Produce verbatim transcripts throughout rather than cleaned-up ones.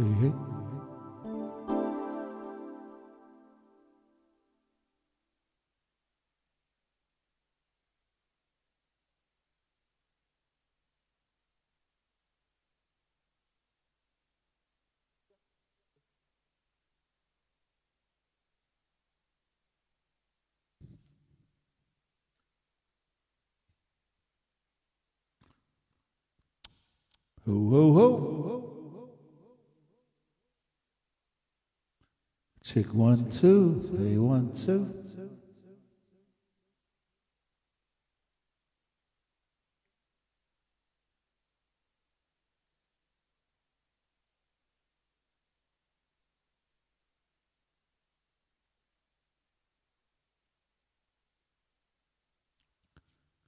Hei, hei. Ho, ho, ho. Check one, two. Hey, one, two.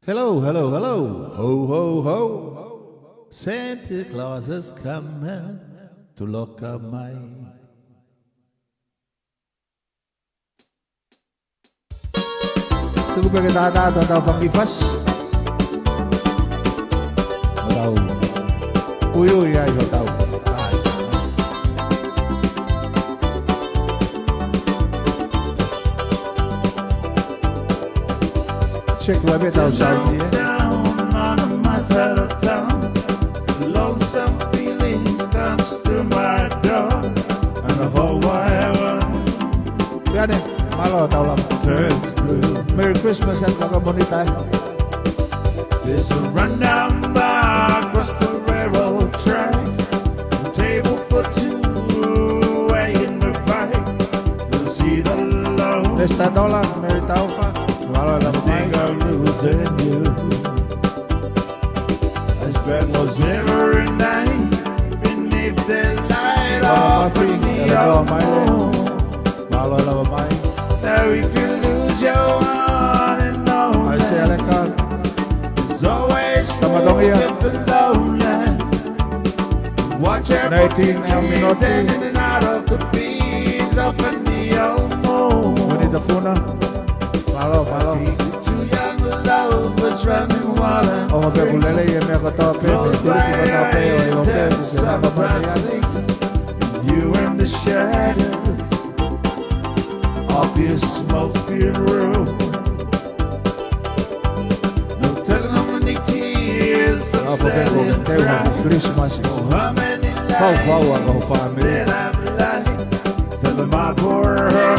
Hello, hello, hello. Ho, ho, ho. Santa Claus is coming to loka mai. Tuku pē ke tātā ʻetau fanga kiʻi fasi. Hotau. Uiui ai hotau. Ai. Check lave ʻetau sound ia. Down on my side of town. Lonesome feelings comes to my door. And the whole wide world Pea ne, mālō tau lava. Turns blue. Merry Christmas atu kau Monita ē. There's a rundown bar across the railroad track. A table for two way in the back. You'll see the lone Mister Dollar, Mary Taufa, mālō lava mai. Think I'm losing you. I spent most every night beneath the light of a neon moon. Mālō lava mai. Now if you lose your one and only, ʻAisea Leka. There's always room if the lonely. Tamatongia. Watch out for the trees and in and out of the beams of a neon moon. Monita Funa. Mālō, mālō. Two young lovers running water. ʻOku pehē ʻoku lelei e meʻa kotoa pē, me tuli ki kotoa pē, ʻo e ʻo pē, ʻoku ke lava mai ai. You in the shadows of your smoke-filled room. No telling how many tears of sadness cry. Christmas. How many lives that I've lied. Tell them I bore her.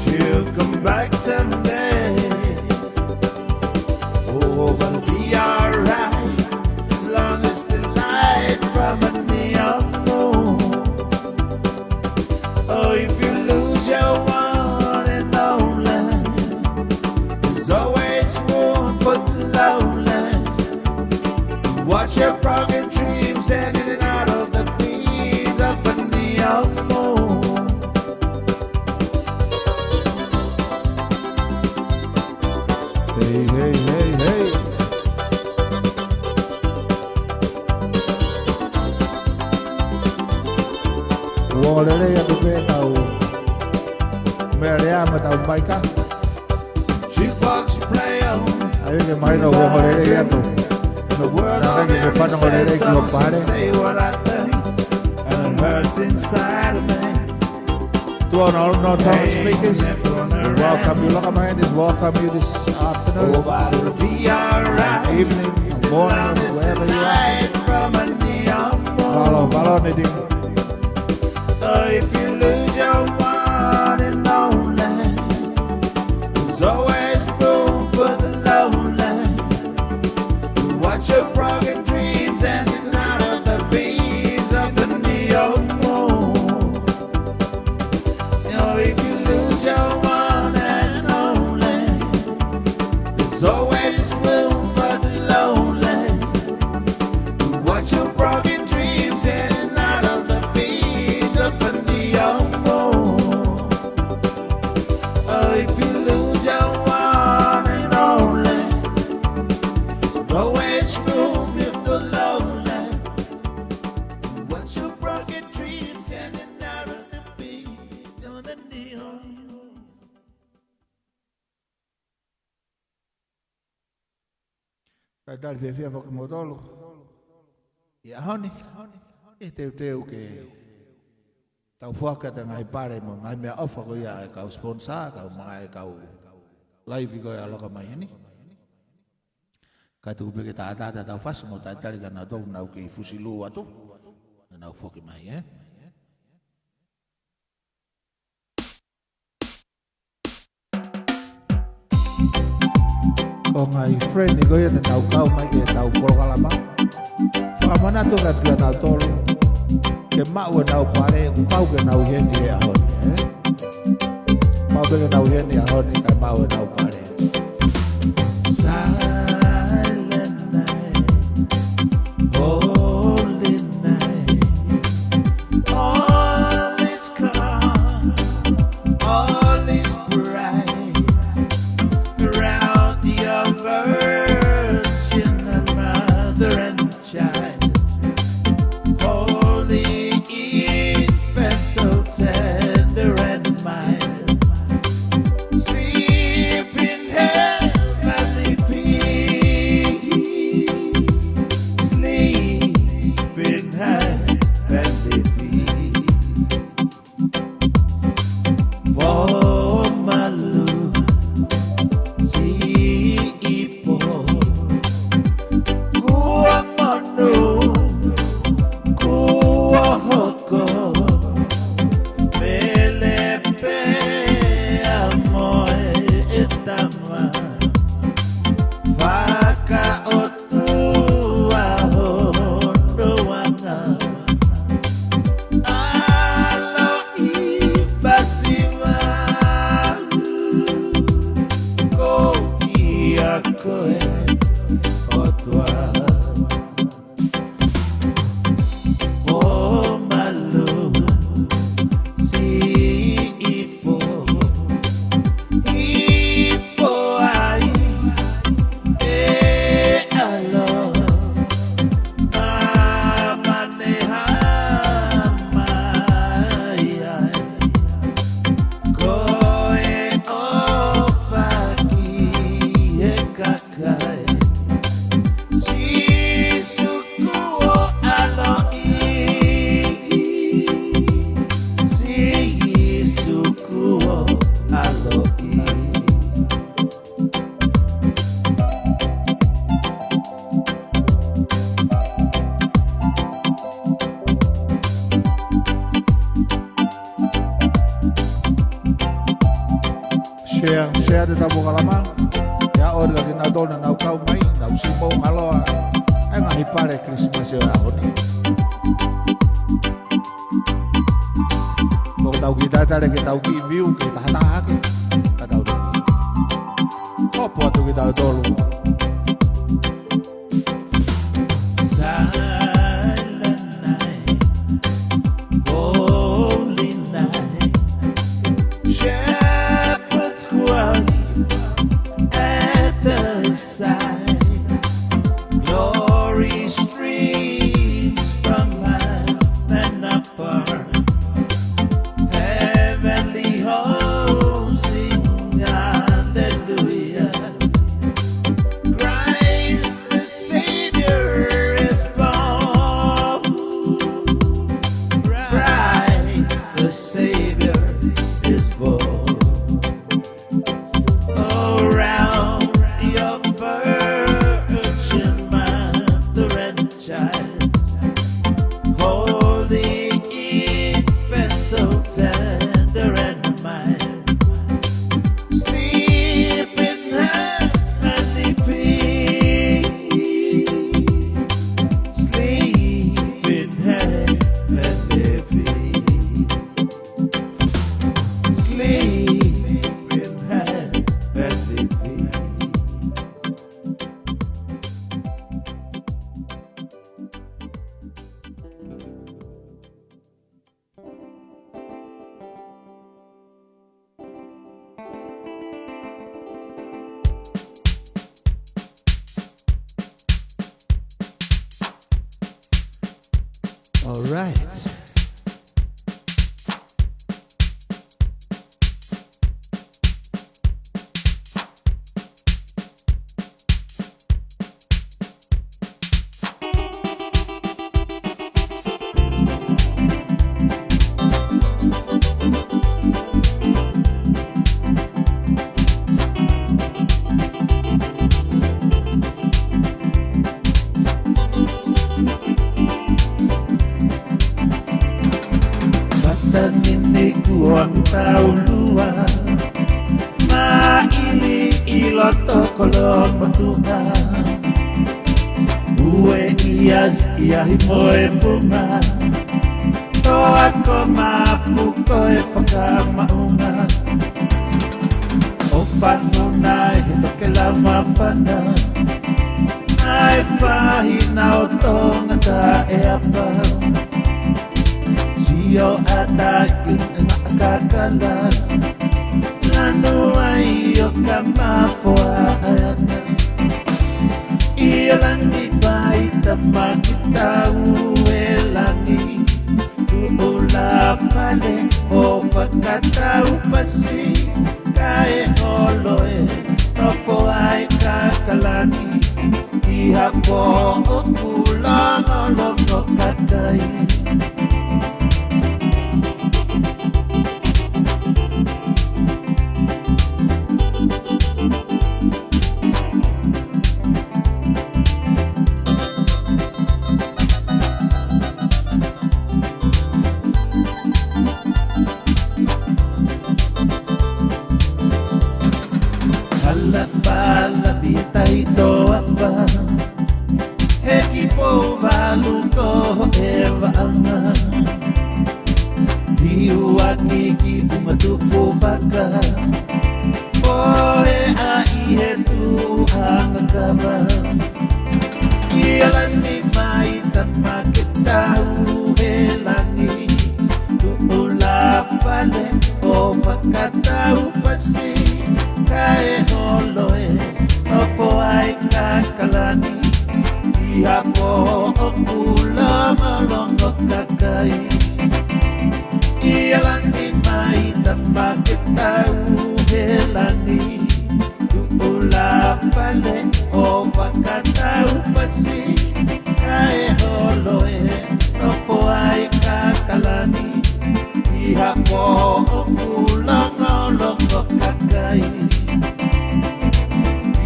She'll come back someday. Oh, but be alright as long as the light from a neon moon. Oh, if you lose your one and only, there's always room for the lonely. Watch your broken dreams and in and out of the beams of a neon moon. Hey, hey, hey, hey. Ua lelei atu pē tau meʻa lea mo tau maika. Jukebox player. ʻAi ke mai no ua lelei atu. Naʻa ke ke fana ua lelei ki ho pale. Say what I think, and it hurts inside of me. To all non-tongue speakers, we welcome you. Loka mai, is welcome you this afternoon, evening, morning, wherever you are. Mālō, mālō, Niding. So if you lose your one and only, there's always room for the lonely. Watch your broken dreams and it's not of the beams of the neon moon. You know, if you lose your one and only, there's always room for the lonely. Watch your broken dreams and not of the beams of the neon moon. Oh, if you lose your one and only, there's always room if the lonely. Watch your broken dreams and not of the beams of the neon. Talitali fiefia foki kimoutolu ʻi he ʻaho ni. ʻE teuteu ke tau foaki atu e ngaahi pale mo e ngaahi meʻaʻofa ko ia ʻa e kau sponsor, kae ʻumaʻā e kau live ko ia ʻoku laka mai heni. Kae tuku pē ke tau ʻatā atu ʻetau fasi mo talitali kia nautolu ʻoku nau kei fusi lū atu. Naʻa nau foki mai, ē? Ko e ngaahi friend ko ia naʻa nau kau mai ki heʻetau polokalama. Fakamanatu atu kia nautolu ke maʻu ʻenau pale, ʻoku pau ke nau ʻi heni he ʻaho ni, ē? Pau ke nau ʻi heni he ʻaho ni kae maʻu ʻenau pale. Silent night, holy night, all is calm, all is bright, around your virgin mother and child. Holy infant, so tender and mild, sleep in heavenly peace, sleep in heavenly peace. Pōmalu, siʻi pō, kuo monū, kuo hoko, pele pē ʻa moe ʻe tama, fakaʻotua hono anga. ʻAloʻi Pasivai, ko ia ko e ʻOtua. Pōmalu, siʻi pō, ʻi pō ai e ʻAlo, māmani hā mai ai. Ko e ʻofa ki he kakai, Sīsū kuo ʻaloʻi, Sīsū kuo ʻaloʻi. Share, share atu ʻetau polokalama. Ke ʻoatu kia kinautolu naʻa nau kau mai, nau siʻi mou ngaloa ʻa e ngaahi pale Kilisimasi ʻo e ʻaho ni. Ko ʻetau kiʻi talitali ke tau kiʻi view ke tahataha hake. Ka tau toki hopo atu kitautolu. Silent night, holy night, shepherds cry at the side. Glory streams from heaven above. Heavenly hosts sing hallelujah. Christ the Savior is born. Christ the Savior is born. Around your virgin mother and child, holy infant, so tender and mild, sleep in heavenly peace, sleep in heavenly peace. Sleep in heavenly peace. All right. loto ko Lomotuʻa. Ue ia siʻi ahi mo e funga. Toa ko Mapu ko e fakamaʻunga. ʻO fānau naʻe he toke lau māfana. ʻA e faʻahinga ʻo Tonga taʻeʻapa. Sio ʻatā ki he ngaahi kakala. Lanu ai ʻo kamafoa ʻa e ata. ʻIa langi mai tamaki tau e langi. Tuʻu la fale ʻo fakatau pasi. Kae holo e nofo ai kakalani. ʻI ha pō ʻoku longolongo kakai. Hala pala pita i toafa. He ki Pouvalu ko e vaʻanga. Liuaki ki Fumatupu vaka. Pohe ai he tuʻu ʻa Ngakava. ʻIa langi mai tamaki tau he langi. Tuʻu la fale ʻo fakatau pasi. Kae holo e nofo ai kakalani. ʻI ha pō ʻoku longolongo kakai. ʻIa langi mai tamaki tau he langi. Tuʻu la fale ʻo fakatau pasi. Kae holo e nofo ai kakalani. ʻI ha pō ʻoku longolongo kakai.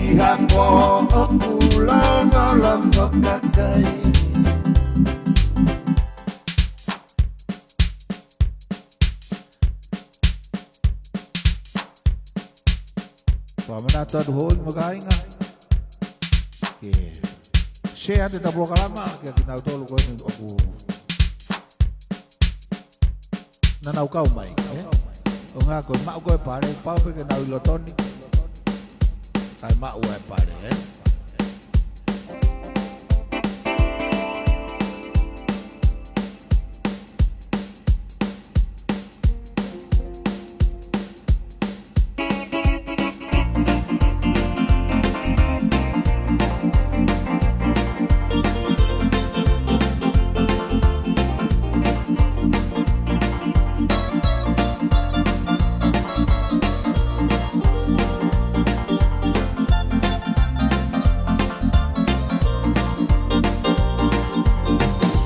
ʻI ha pō ʻoku longolongo kakai. Fakamanatu atu hoi mo kāinga. Ke share atu e polokalama kia kinautolu ko eni ʻoku nau kau mai, ē? ʻO ngā ko e maʻu ko e pale, pau pē ke nau ʻi loto ni. Kae maʻu e pale, ē?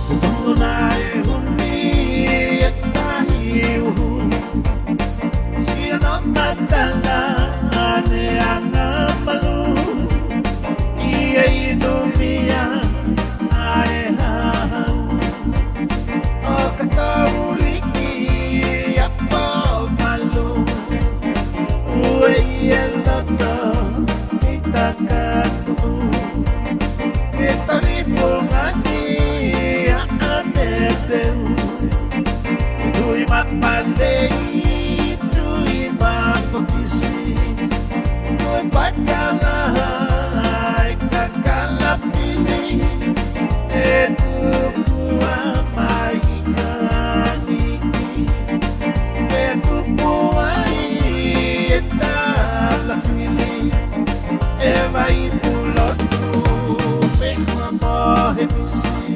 Ko Tonga naʻe huni e tahi uhu. Sio no matala ane anga malu. ʻIa inu mia ʻa e hau. ʻO ka tauliki ʻa Pouvalu. Ue ʻi he loto ʻi Takatuʻu. Ke tali fungani ʻa ʻAnepeu. Tui mapalei, tui mapokisi. Tui pakanga ai kakalapili. ʻE tuku ā mai ʻa Niki. ʻE tuku ai e talafili. ʻE Vaipulotu, pē kua mohe misi.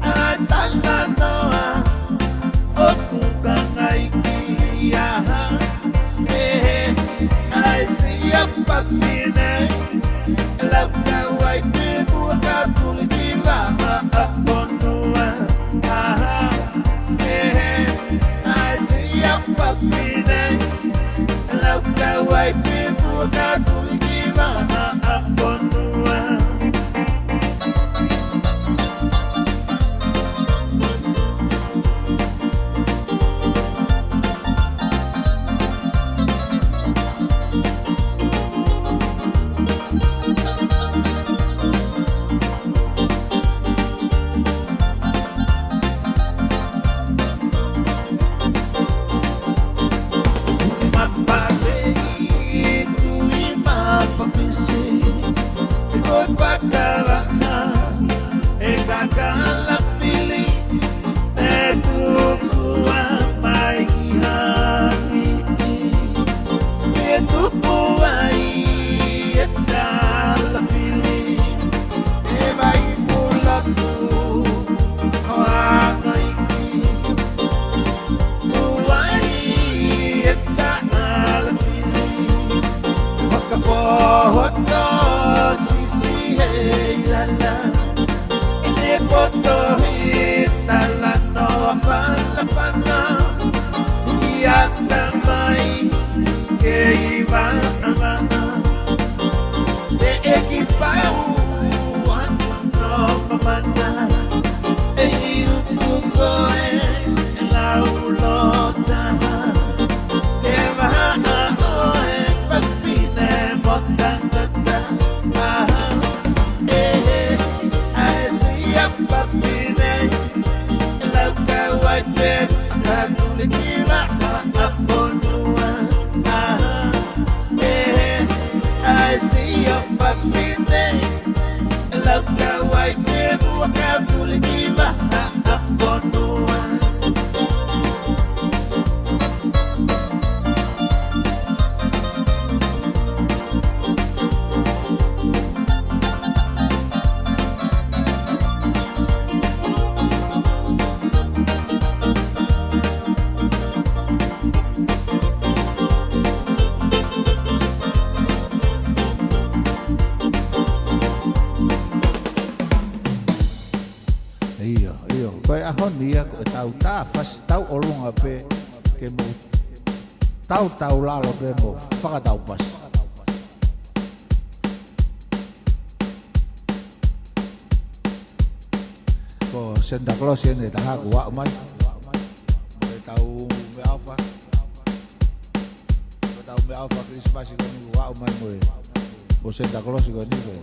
ʻA e talanoa ʻoku kangai ki ai. ʻE, ʻa e siʻapapine. Lau kau ai pē mua ka tuli ki Vahaʻafonua. ʻA e, ʻa e siʻapapine. Lau kau ai pē mua ka tuli ki Vahaʻafonua. Ki Vahaʻafonua, ʻa e, ʻa e sio fafine, lau kauai ke mua kau tuli ki Vahaʻafonua. ʻIo, ʻio. Ko e ʻaho ni ia ko e tau tā fasi tau ʻolunga pē ke mo tau tau lalo pē mo fakatau pasi. Ko Santa Claus eni ʻe taha kuo aʻu mai. Mo e tau meʻaʻofa. Ko e tau meʻaʻofa Christmas ko eni kuo aʻu mai mo e, mo Santa Claus ko eni ko e.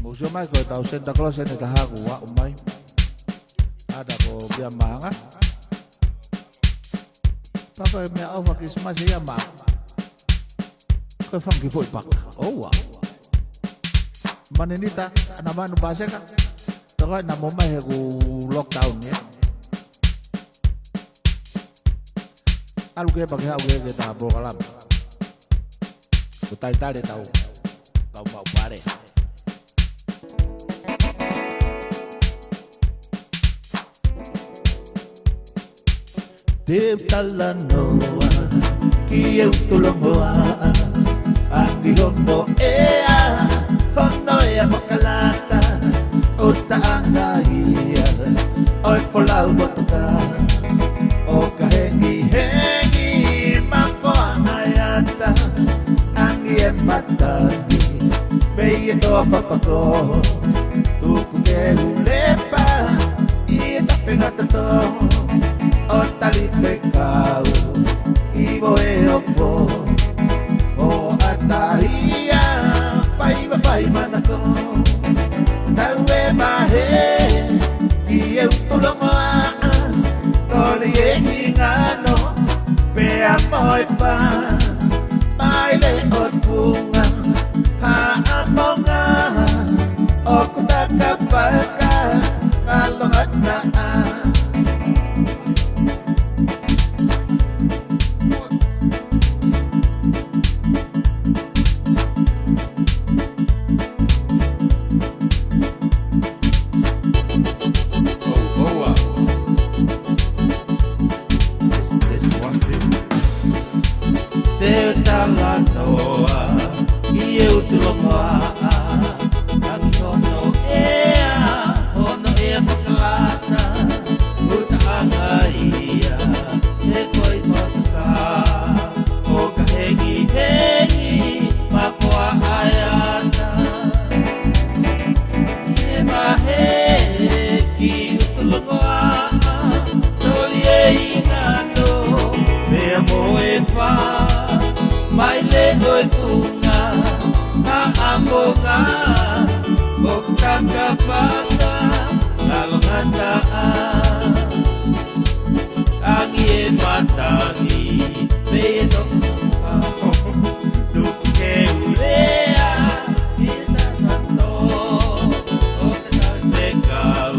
Mou sio mai ko e tau Santa Claus eni ʻe taha kuo aʻu mai. ʻAta ko Pia Maanga. Pea ko e meʻaʻofa Christmas ia ma. Ko e fanga kiʻi foʻi paka. ʻOua. Manenita, ʻAna Manu Paseka. Toko ʻena mo mai he ʻoku lockdown ia. ʻAlu ke pake haʻu ke ke tā polokalama. Ko tai tale tau, tau mau pare. Te u talanoa ki he ʻutu longoaʻa, ʻa e ʻi hono ʻea, hono ʻea makalata, ʻo taʻanga ia ʻo e folau motuka, ʻo ka hengihengi mafoa ʻa e ata, angi e matangi mei he toa Fapako, tuku ke ulepa ʻi he tapenga toto, ʻo tali fekau ʻi Moheofo, ʻo ʻatā ia faiva fai manako. Tau e mahe ki he ʻutu longoaʻa, toli e hingano pea mo e fā, mai le ʻo e funga Haʻamonga, ʻoku takapaka ka longa taʻa. Oh, oh, wow. This, this one too. Te u talanoa ki he ʻutu longoaʻa, ʻa e ʻi hono ʻea, hono ʻea makalata, ʻo taʻanga ia he foʻi motuka, ʻo ka hengihengi mafoa ʻa e ata. ʻE mahe ki he ʻutu longoaʻa, toli e hingano pea mo e fā, mai le ʻo e funga Haʻamonga, ʻoku takapaka ka longa taʻa. Angi e matangi mei he toa Fapako, tuku ke ulepa ʻi he tapenga toto, ʻo tali fekau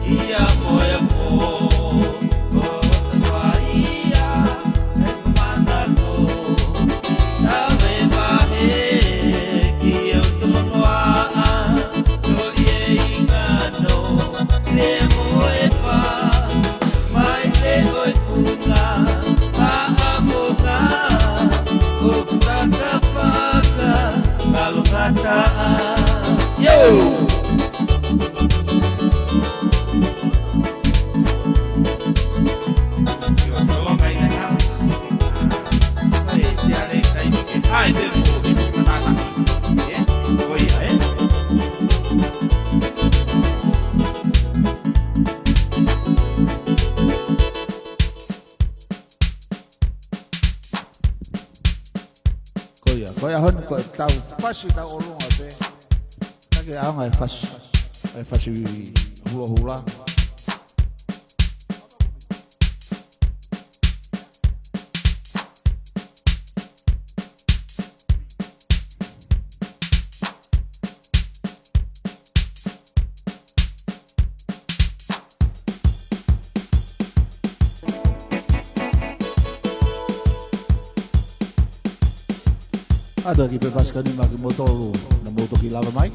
ʻi Moheofo, ʻo tau ia he manako. Tau e mahe ki he ʻutu longoaʻa, toli e hingano pea mo e fā, Ia, ko e ʻaho ni ko e tau fasi tau ʻolunga pē. Ka ke ʻaonga e fasi, e fasi hulohula. ʻAtu ki he fasi ko eni maʻa kimoutolu, naʻa mou toki lava mai.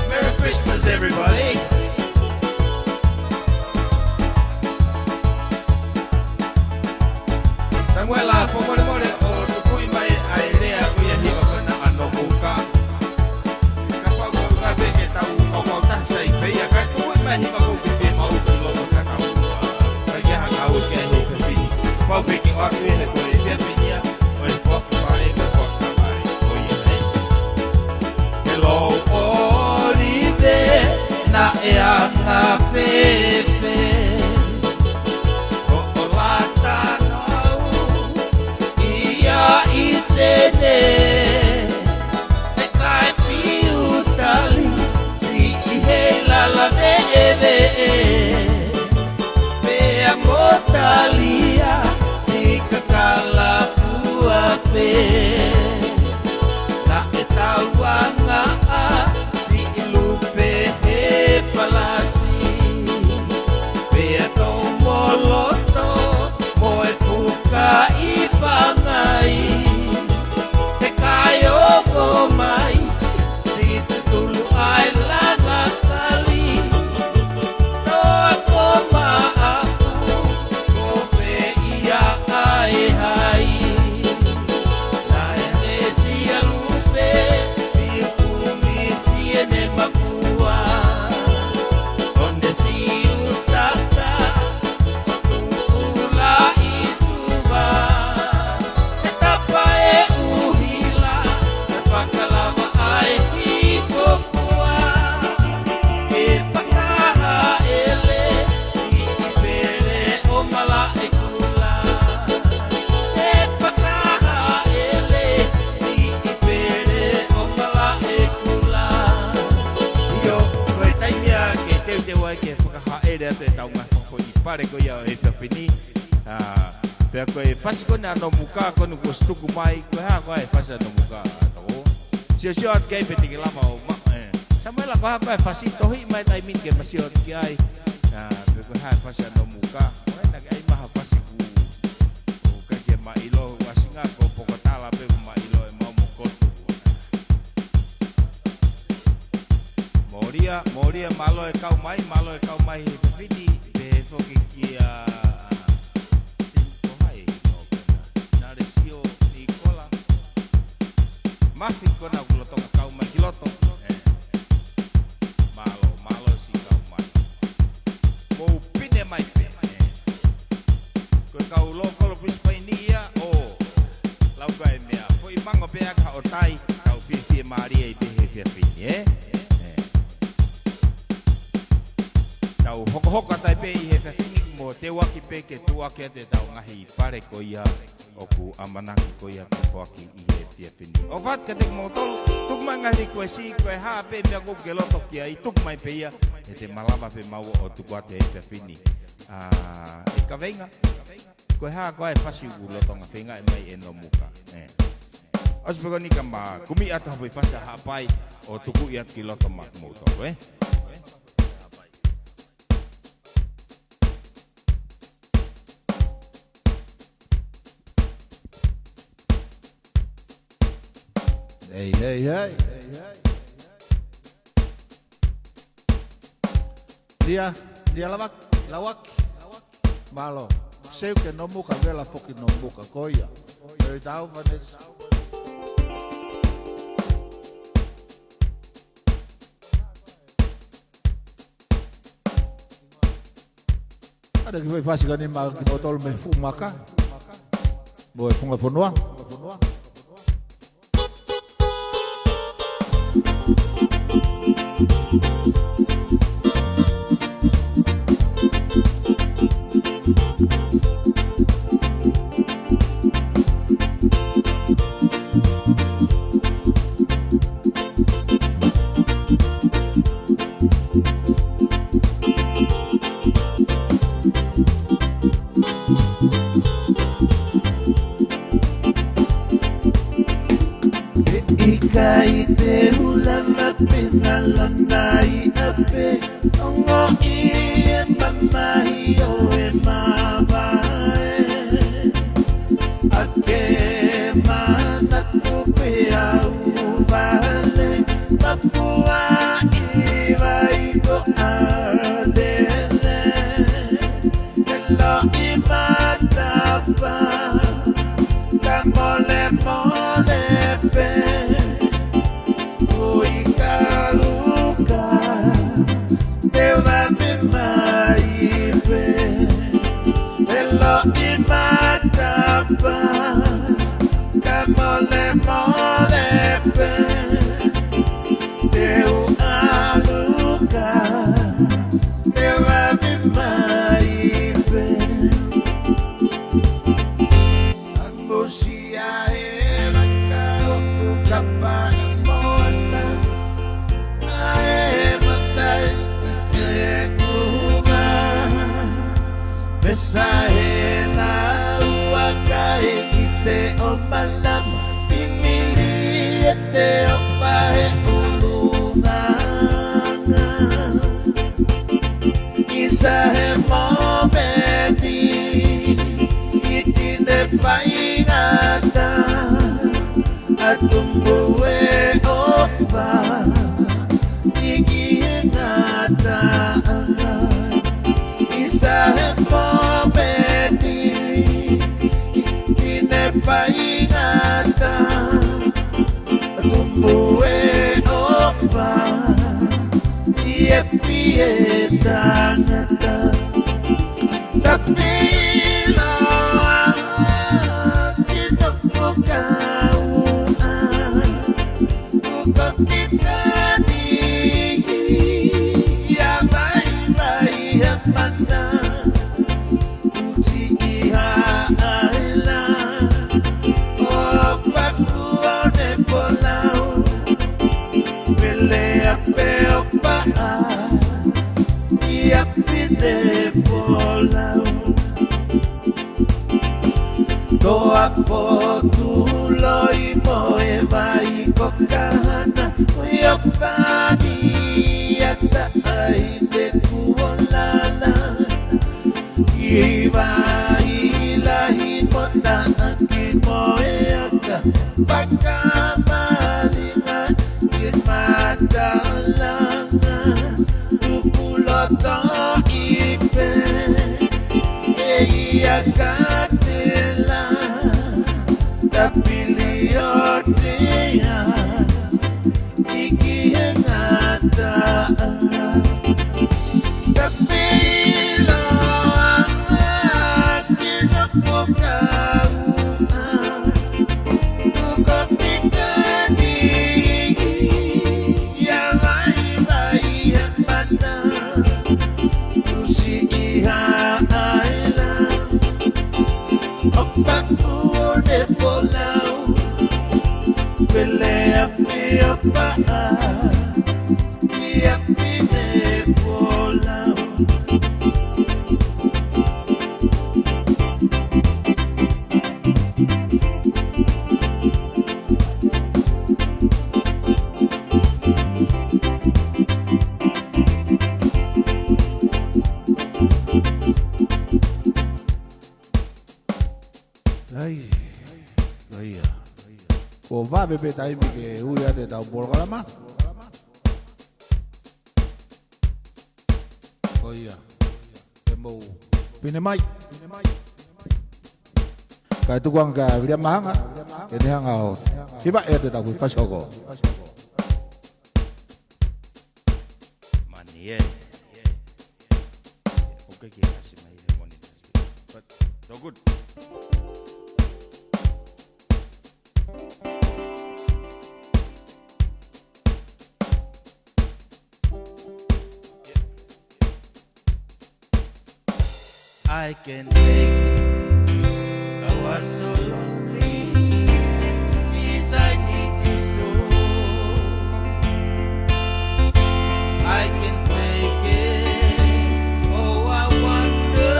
Merry Christmas, everybody. Samuela, fakamolemole ʻo tukuʻi mai ʻa e lea ko ia hiva ko ena ʻa Nokuka. Kapau ko e ʻuhinga pē ke tau kaukau taha sai pē ia, kae tukuʻi mai hiva ko ē ke pē mau ki loto ka tau. Ka ia ha ngāue ke he pē pini. Pau pē ke ʻoatu ia he ko e pē pē ia, ko e fakapale, ko e fakapale, ko ia ē. He lou ʻolive naʻe anga pēpē. Hoʻo lata nou ia ʻi Sene, ʻe kae piutali siʻi hei lala veʻeveʻe, pea mo Talia siʻi kakala pua pē. Naʻe tauangaʻa siʻi lupe he palasi, pea tou moloto mo e fukaʻi pangai. He kae ongo mai siʻi tutulu ʻa e langa kali, toa ko maʻaku, ko fē ia ʻa e hai? Naʻe ʻi ai e sia lupe, ʻi Kumisi ʻene makua, ʻo ne siutata, ʻo tuʻu laʻi Suva. He tapa e ʻuhila, naʻe fakalava ai ki Kopua. ke fakahaʻele atu ʻetau ngaahi fakafoʻi pale ko ia ʻo e efiafi ni. ʻA, pea ko e fasi ko ena ʻa Nomuka ko ena kuo ʻosi tuku mai, ko e hā ko ā e fasi ʻa Nomuka ʻa toko? Siosio atu ki ai pea te ke lava ʻo ma-, ē. Samuela, ko e hā ko ā e fasi, tohi mai taimi ni ke ma sio atu ki ai. ʻA, pe ko e hā e fasi ʻa Nomuka. Ko ena ke ai maha fasi ku ʻoku ʻikai ke ma ʻilo, ʻuhinga ko Pokotala pē ʻoku ma ʻilo ʻe mau mo Kotu. Mōlia, mōlia, mālō e kau mai, mālō e kau mai he efiafi ni, pehē foki kia, ā, Simi ko hai, ʻo kona. Nalesio Nikola. Mafi ko ena kuo lolotonga kau mai ki loto. Ē. Mālō, mālō siʻi kau mai. Mou pine mai pē. Ē. Ko e kau lōkolo Pisipaini ia ʻo lau ko ā e meʻa. Foʻi mango pē ʻa ka ʻo tai, kau fiefia mālie ai pē he efiafi ni, ē? Ē. Tau hokohoko atu ai pē ʻi he efiafi ni mo teuaki pē ke tuʻuaki atu ʻetau ngaahi pale ko ia ʻoku ʻamanaki ko ia ke foaki ʻi he efiafi ni. ʻOfa atu kiate kimoutolu, tuku mai ngaahi likuesi, ko e hā pē meʻa ʻoku ke loto ki ai, tuku mai pē ia, he te ma lava pē maua ʻo tuku atu he efiafi ni. ʻA, ʻe kaveinga, ko e hā ko ā e fasi ʻoku lolotonga feinga ʻe mai ʻe Nomuka. Ē. ʻOsi pē ko eni ka ma kumi atu ha foʻi fasi ʻa Haʻapai ʻo tuku ia ki loto maʻa kimoutolu, ē? Hei, hei, hei. Lia, lia Lauaki, Lauaki. Mālō. Seu ke Nomuka, vela foki Nomuka, ko ia. Oi, tau, Vanessa. ʻA e kiʻi foʻi fasi ko eni maʻa kimoutolu mei he fuʻu maka mo e funga fonua. He ʻikai te u lava pē ʻo lana ʻi ʻapi, ongoʻi e mamahi ʻo e mavae. ʻA ke manatu pē au vale, mafua ʻi vai ko ʻalele. Ke loʻi matafa, ka molemole pē, ui ka luka, te vave mai pē. Ke loʻi matafa, ka molemole pē, te u ʻalu ka, te vave mai pē. Amosia e vaka ʻoku kapa moana, ʻa e matai e kuva. Pesa e na ua kai ki te o malama, pimili e te o pahe ulunga. ʻIsa he momeni, ʻi tine faingata, ʻa tumu e ʻofa, ʻi ki he ngataʻanga. ʻIsa he momeni, ʻi tine faingata, tumu e ʻofa, ʻi he pie tangata. Tapilo ki no puka ua, puka ki tani, ia vaivai ha mana. Uti ʻi ha ʻaila, ʻo paku ʻo ne polau. Pele a pe o paʻa, ʻi te folau. Toa fotu loi mo e vai ko Kahana, ʻo ʻio pani ata ai te kuolala. ʻI vai lahi mo taʻaki mo e aka, fakamāliʻi ʻi matalanga, tuku loto ʻi pē, ʻe ia katela, tapili o tea, ʻi ki he ngata. Tapili o ʻaki no pokaua. Tuko pika ni ia vai vai e mana. Tusi ʻi ha aila. ʻOku paku ne folau. Pele api apa. Ia pine folau. Ai, ai ia. Kuo vave pē taimi ke ui atu ʻetau polokalama. Ko ia. Ke mou pine mai. Kae tuku ange kia Viliami Mahanga, ke ne hanga ʻo hivaʻi atu ʻetau kiʻi fasi hoko. Mani ē. ʻOku ʻikai ke ʻasi mai he moni nasi. But, so good. I can take it. I was so lonely. Please, I need you so. I can take it. Oh, I wonder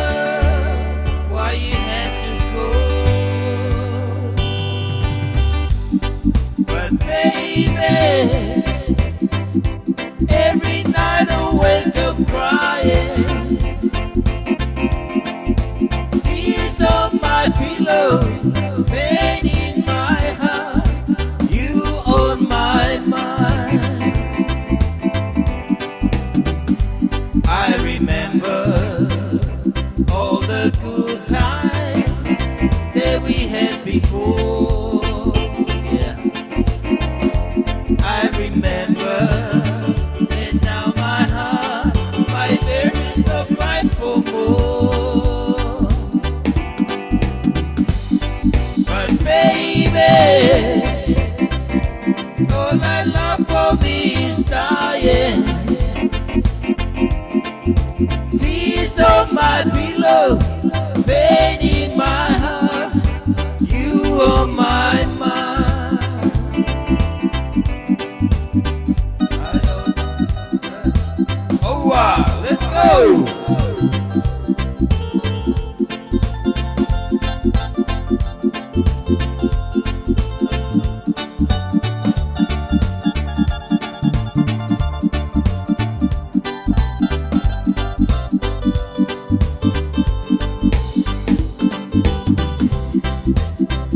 why you had to go. But baby, every night I wake up crying. Tears on my pillow, pain in my heart. You on my mind. I remember all the good times that we had before. Yeah. I remember, and now my heart, my very soul cry for more. But baby, all I love for me is dying. Tears on my pillow, pain in my heart, you on my mind. Oh, wow, let's go!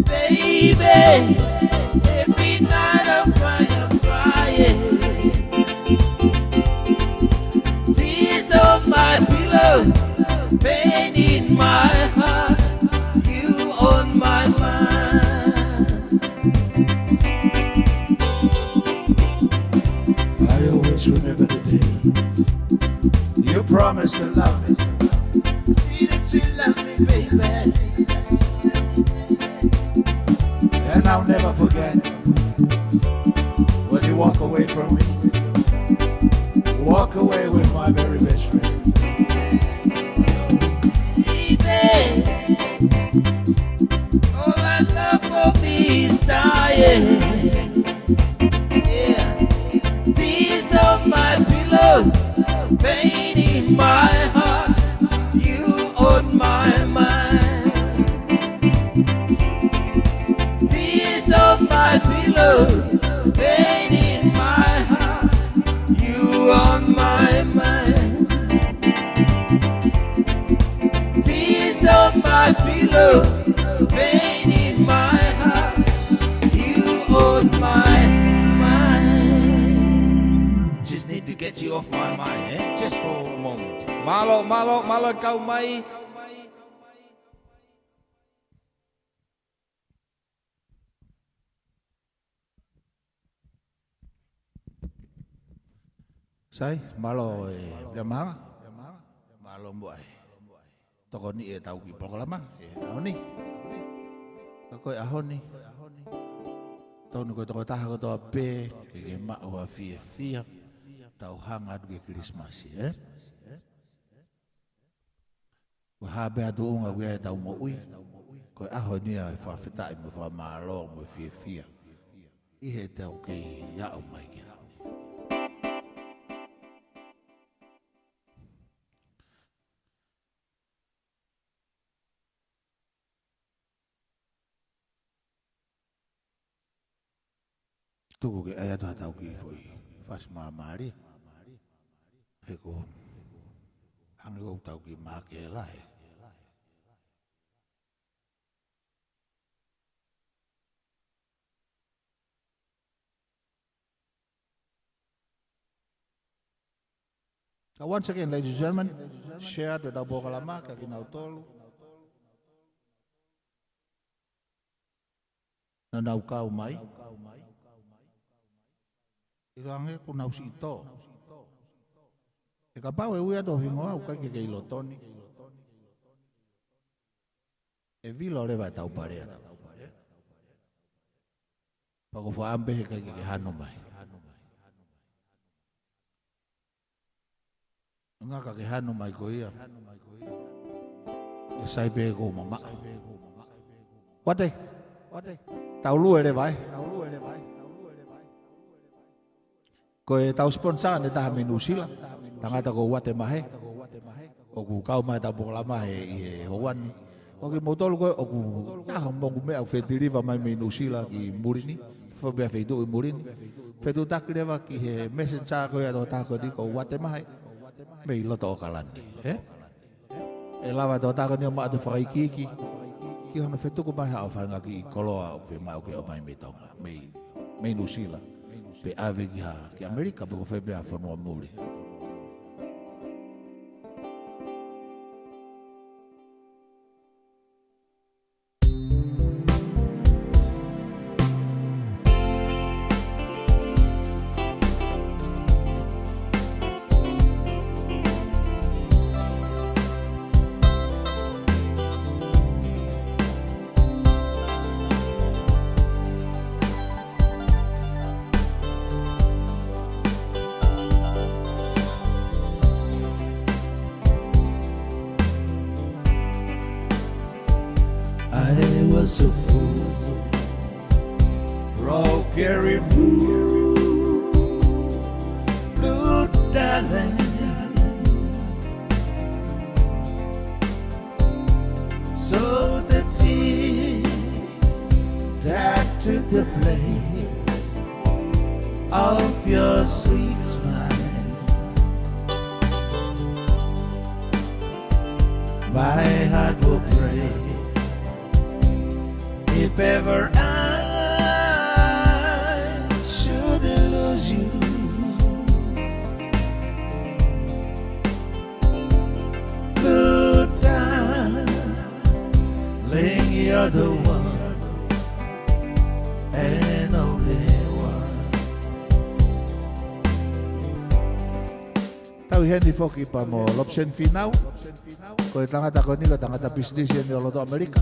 Baby, every night I'm crying, I'm crying. Tears on my pillow, pain in my heart, you on my mind. I always remember the day you promised to love me. See that you love me, baby. And I'll never forget when you walk away from me. Walk away with my very best friend. Baby, all I love for me is dying. Yeah. Tears on my pillow, pain in my heart. Pain in my heart, you on my mind. Tears on my pillow, pain in my heart, you on my mind. Just need to get you off my mind, eh? Just for a moment. Mālō, mālō, mālō e kau mai. Sai, mālō e Viliami Haga. Mālō muʻa e tokoni ʻetau kiʻi polokalama he ʻaho ni. Ka ko e ʻaho ni, tonu ko e tokotaha kotoa pē ke ke maʻu ha fiefia, tau hanga atu ki he Kilisimasi, eh? Ko e hā pē ha tuʻunga ʻoku ʻi ai ʻetau moʻui, ko e ʻaho ni ia e fakafetaʻi mo e fakamālō mo e fiefia ʻi heʻetau kei aʻu mai ki ai. Tuku ke ʻai atu haʻatau kiʻi foʻi fasi māmālie. He ko e hangē ʻoku tau kiʻi mahaki lahi. Ka once again, ladies and gentlemen, share atu ʻetau polokalama kia kinautolu naʻa nau kau mai. ʻIlo ange kuo nau siʻi tō. He kapau ʻe ui atu ho hingoa ʻoku ʻikai ke ke ʻilo tonu, ʻe vilo leva ʻetau palea. Pea ko e fakaʻamu pē he ʻikai ke ke hanu mai. Ngaka ke hanu mai ko ia, ʻe sai pē ʻoku mamaʻo. Kuo te, tau lue leva, eh. Ko ʻetau sponsor ʻe taha mei Nuʻusila, tangata ko Uate Mahe, ʻoku kau mai ʻetau polokalama he, ʻi he houa ni. Ko kimoutolu ko ē ʻoku ʻi ai haʻamou meʻa ʻoku fetiliva mai mei Nuʻusila ki muli ni, fo pea feituʻu ʻi muli ni, fetuʻutaki leva ki he messenger ko ia ʻa e tokotaha ko eni ko Uate Mahe mei loto ʻAokalani, eh? ʻE lava ʻe he tokotaha ko eni ʻo maʻu ʻa e fakaikiiki ki hono fetuku mai haʻo faʻahinga kiʻi koloa ʻoku fiemaʻu ke ʻomai mei Tonga, mei, mei Nuʻusila, pe ʻave ki ha, ki ʻAmelika, pe ko fē pē ha fonua muli. I was a fool, broke every rule, blue darling. So the tears that took the place of your sweet smile. My heart will break if ever I should lose you. Blue darling, you're the one and only one. Tau ʻi heni foki pea mo Lopesen Fīnau. Ko e tangata ko eni ko e tangata pisinisi eni ʻo loto ʻAmelika,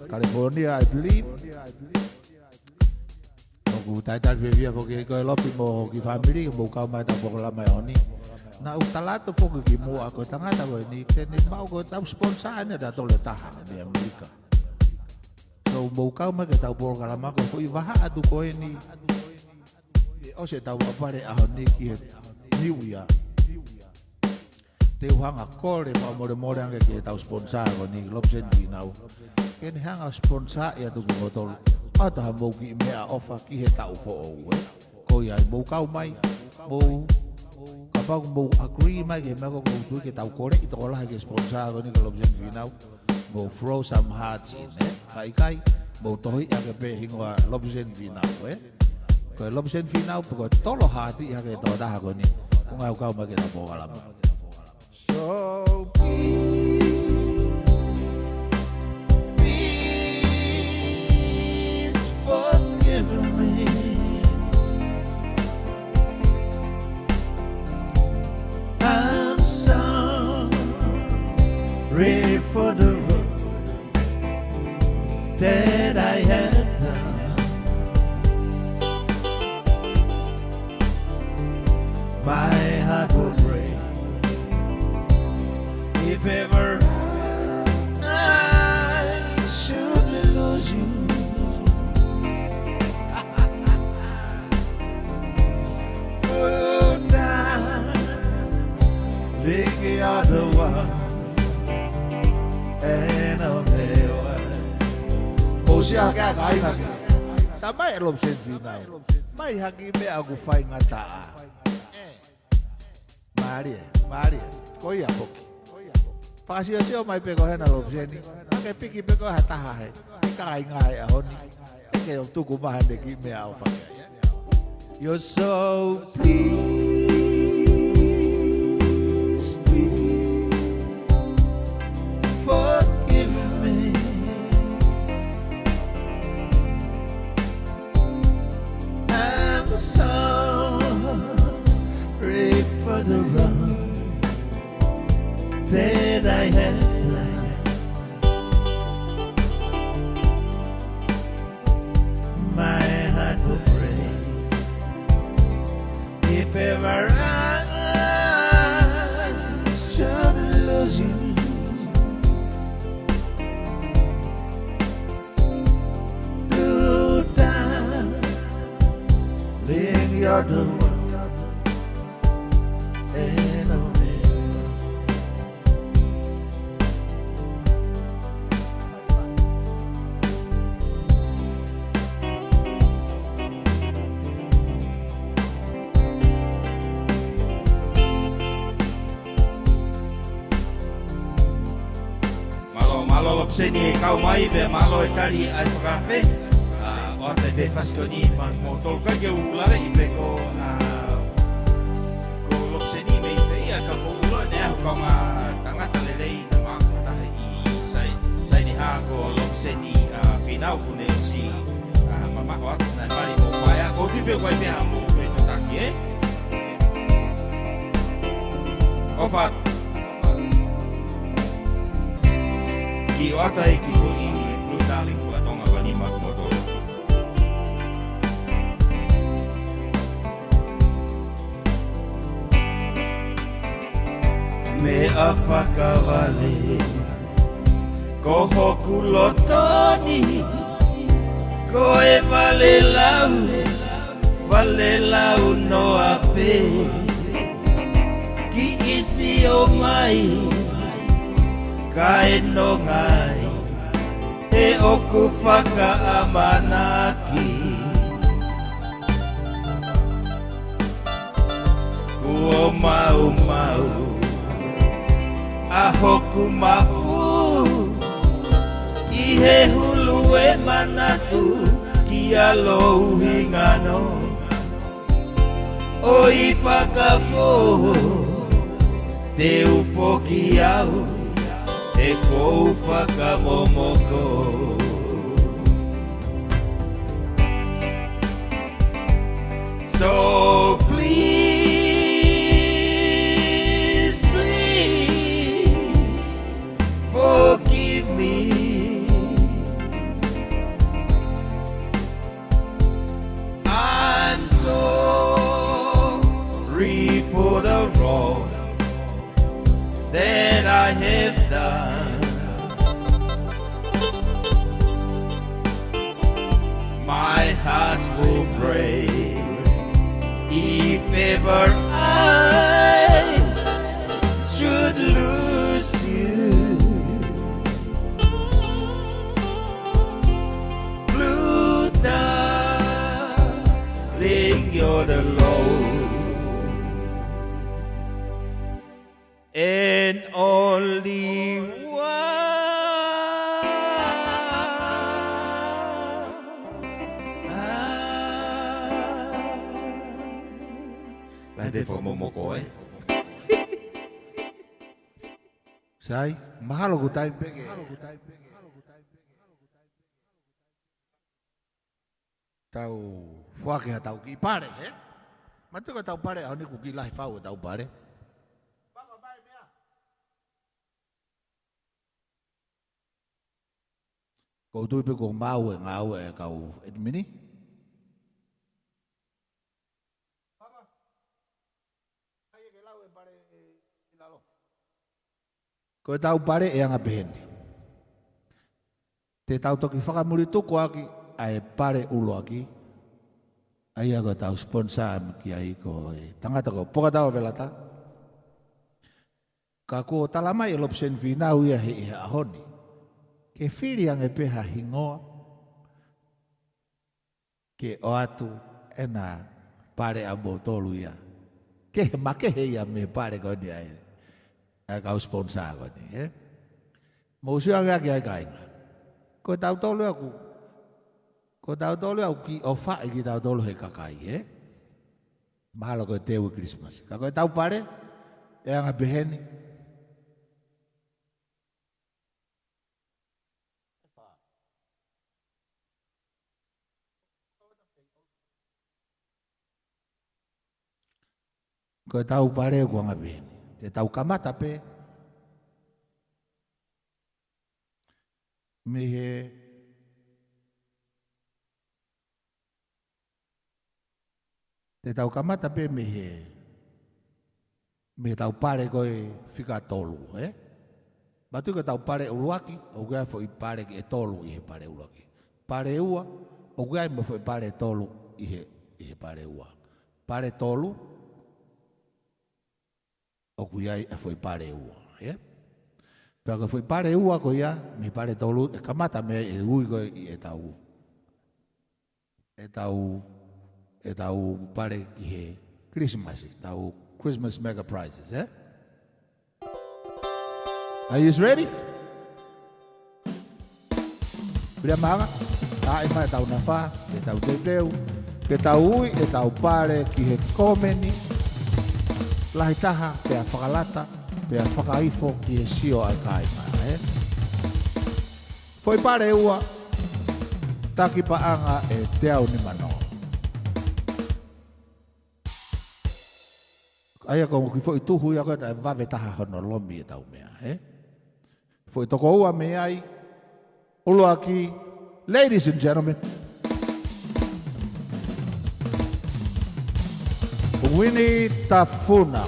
California, I believe. ʻOku talitali fiefia foki ko e Lopi mo e kiʻi fāmili, mou kau mai ʻetau polokalama he ʻaho ni. Naʻá ku tala atu foki kimuʻa ko e tangata ko eni, te ne maʻu ko ʻetau sponsor eni ʻatautolu ʻe taha mei ʻAmelika. So mou kau mai ki heʻetau polokalama ko e foʻi vahaʻa atu ko eni, ʻe ʻosi ʻetau ʻapale ʻaho ni ki he New Year. Te u hanga ʻo kole fakamolemole ange ki heʻetau sponsor ko eni, Lopesen Fīnau, ke ne hanga ʻo sponsor ʻi atu kimoutolu. ʻOatu haʻamou kiʻi meʻaʻofa ki he taʻu foʻou, ē. Ko ia ai, mou kau mai, mou, kapau ʻoku mou agree mai ki he meʻa ko ē ʻoku ou tui ke tau koleʻi tokolahi ki he sponsor ko eni kia Lopuseni Fīnau, mou throw some hearts in, ē. Ka ʻikai, mou tohi hake pē hingoa Lopuseni Fīnau, ē. Ko e Lopuseni Fīnau, pe ko e tolo heart ʻi hake e tokotaha ko eni, ko e ngaahi kau mai ke tau pōkalama. So please, please forgive me. I'm sorry for the wrong that I have done. My heart will break if ever I should lose you. Oh, darling, you're the one and only one. Mou sio hake ā kāinga ke. Tā mai ʻe Lopuseni Fīnau. Mai ha kiʻi meʻa ʻoku faingataʻa. Mālie, mālie. Ko ia foki. Fakasiosio mai pē ko ena Lopuseni. Ka ke piki pē ko ha taha he, he kāinga he ʻaho ni. Ke ke ʻo tuku mai haʻane kiʻi meʻaʻofa. You're so pleased, please forgive me. I'm sorry for the wrong that I have done. My heart will break if ever I should lose you. Darling, you're the one and only one. Mālō, mālō Lopuseni e kau mai, pea mālō e tali ʻa e fakaafe. ʻA, ʻoatu pē fasikoni maʻa kimoutolu, kae ke u lave ʻi pē ko, ʻa, ko Lopuseni mei pē ia ka ko ulo ne ahu kau ngā tangata lelei na māku taha ʻi Sai, Sainihā ko Lopuseni, ʻa, Fīnau kuo ne ʻosi, ʻa, mamaʻo atu naʻe mali mo paea, ko tipe ko e pea mo pē to taki, ē? ʻOfa. Kiʻi ʻoatu e kiʻi foʻi Blue Darling fakatonga vani maʻa kimoutolu. Meʻa fakavale, ko hoku loto ni, ko e valelau, valelau noa pē. Kiʻi sio mai, kae nonga ai, he ʻoku fakaʻamanaki. Kuo maumau ʻa hoku mafu ʻi he hulu e manatu kia Louhingano. ʻOi fakapō, te u foki au, he kou fakamomoko. So please, please forgive me. I'm sorry for the wrong that I have done. My heart will break if ever I should lose you. Blue Lahi pē fakamomoko, ē? Sai, mahalo ʻoku taimi pē ke tau foaki ha tau kiʻi pale, ē? Mātuʻaki ko e tau pale, ʻaho ni kuo kiʻi lahi fau e tau pale. Ko u tui pē kuo maau e ngāue ʻa e kau ʻedimini. Ko e tau pale ʻe anga pehē ni. Te tau toki fakamulituku ʻaki ʻa e pale ʻuluaki. ʻA ia ko e tau sponsor ki ai ko e tangata ko Pokatau Velata. Ka kuo tala mai ʻe Lopuseni Fīnau ia he ʻi he ʻaho ni ke fili ange pē ha hingoa ke ʻoatu ʻena pale ʻa moutolu ia. Ke makehe ia mei he pale ko eni ʻa e, ʻa e kau sponsor ko eni, ē? Mou sio ange ʻaki ai kāinga. Ko tautolu ia ʻoku, ko tautolu ia ʻoku kiʻi ʻofaʻi kitautolu he kakai, ē? Mahalo ko e teu ʻi Kilisimasi. Ka ko e tau pale, ʻe anga pehē ni. Ko e tau pale ʻoku anga pehē ni. Te tau kamata pē mei he, te tau kamata pē mei he, mei he tau pale ko e fika tolu, ē? Mātuʻaki ko e tau pale ʻuluaki, ʻoku ʻi ai e foʻi pale ʻe tolu ʻi he pale ʻuluaki. Pale ua, ʻoku ʻi ai mo e foʻi pale ʻe tolu ʻi he, ʻi he pale ua. Pale tolu, ʻoku ʻi ai e foʻi pale ua, ē? Pea ko e foʻi pale ua ko ia, mei he pale tolu, ʻe kamata mei ai e ui ko ē ʻi he tau, e tau, e tau pale ki he Kilisimasi, tau Christmas Mega Prizes, ē? Are you ready? Pea maʻanga, ʻai mai e tau nafa, e tau teuteu, ke tau ui e tau pale ki he kōmeni lahi taha, pea fakalata, pea fakaifo ki he sio ʻa e kāinga, ē? Foʻi pale ua, taki paʻanga ʻe teau nima noa. ʻA ia ko e kiʻi foʻi tuhu ia ko ē naʻe vave taha hono lomi e tau meʻa, ē? Foʻi toko ua mei ai, ʻuluaki, ladies and gentlemen, Uini Tafuna.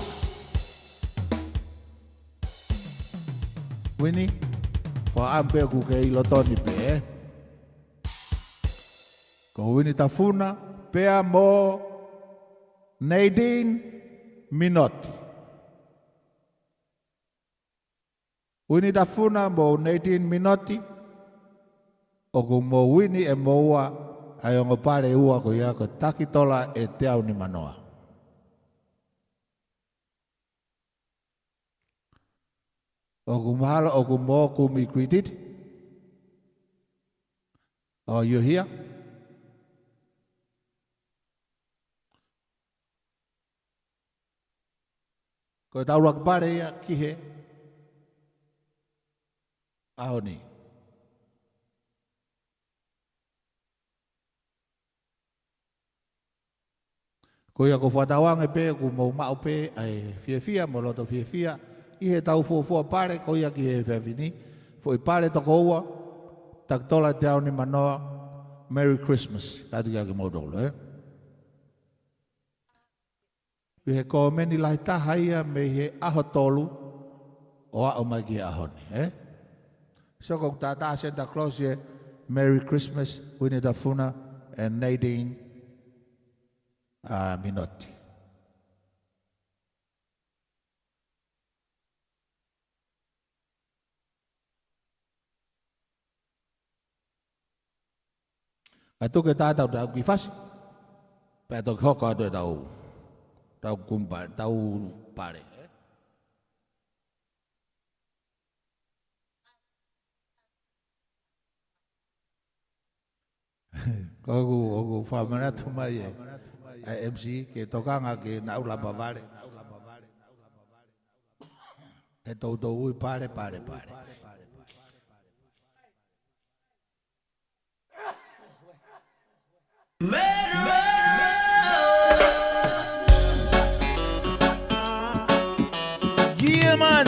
Uini, fakaʻamu pē ʻoku ke ʻi Lotoni pē, ē? Ko Uini Tafuna, pea mo Nadine Minoti. Uini Tafuna mo Nadine Minoti, ʻoku mou uini ʻe moua ʻa e ongo pale ua ko ia ko e taki tola ʻe teau nima noa. ʻOku mahalo ʻoku mou kumi credit. Oh, you're here? Ko e tau ʻuluaki pale ia ki he ʻaho ni. Ko ia ʻoku ou fakatauange pē ʻoku mou maʻu pē ʻa e fiefia mo e loto fiefia ʻi he tau fuofua pale ko ia ki he efiafi ni. Foʻi pale toko ua, taki tola ʻe teau nima noa, Merry Christmas. Kātaki ʻa kimoutolu, ē? ʻI he kōmeni lahi taha ia mei he ʻaho tolu ʻo aʻu mai ki he ʻaho ni, ē? So ko e tātā Santa Claus ē, Merry Christmas, Uini Tafuna and Nadine, uh, Minoti. Ka tuku ke tā tau tau kiʻi fasi. Pea toki hoko atu e tau, tau kumpa, tau pale, ē? Ko ʻeku, ʻoku fakamanatu mai ē. ʻa e M C ke tokanga ke nau lapa vale. He toutou ui pale, pale, pale. Yeah, man.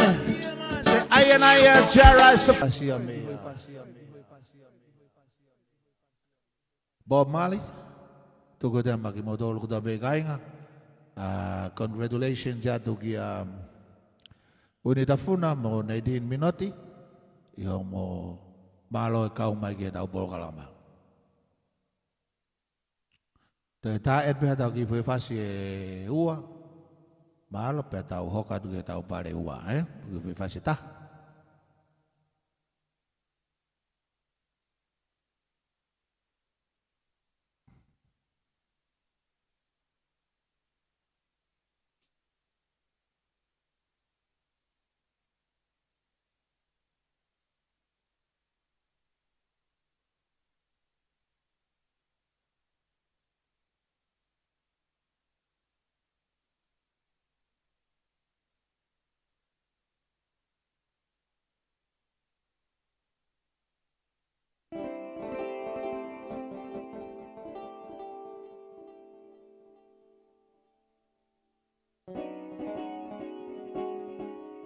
Say, "I and I are Jah Rasta." Asia me, uh, Bob Marley. Tuku atu ia maʻa kimoutolu kotoa pē kāinga. Uh, congratulations atu kia, um, Uini Tafuna mo Nadine Minotti. ʻIo mo mālō e kau mai ki heʻetau polokalama. Toe tā ʻe pē haʻatau kiʻi foʻi fasi ʻe ua. Mālō pea tau hoko atu ki heʻetau pale ua, ē? Kiʻi foʻi fasi ʻe taha.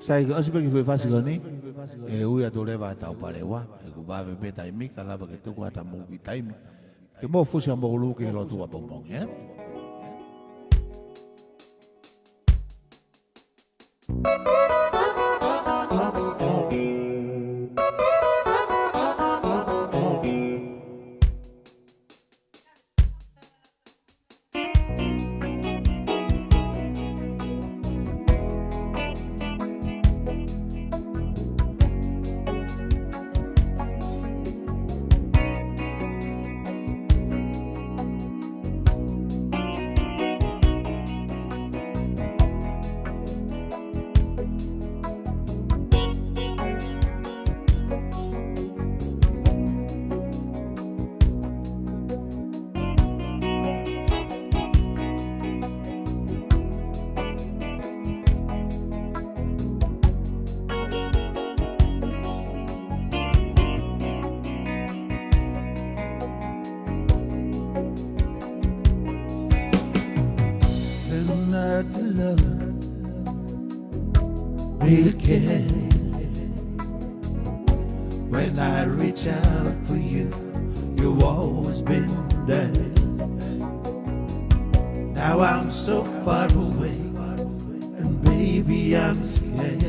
Sai, ko e ʻosi pē kiʻi foʻi fasi ko eni, ʻe ui atu leva ʻetau pale ua, he kuo vave pē taimi, ka lava ke tuku atu haʻamou kiʻi taimi ke mou fusi haʻamou ʻulu ki he lotu ʻapongipongi, ē? Another love really care. When I reach out for you, you've always been there. Now I'm so far away, and baby, I'm scared.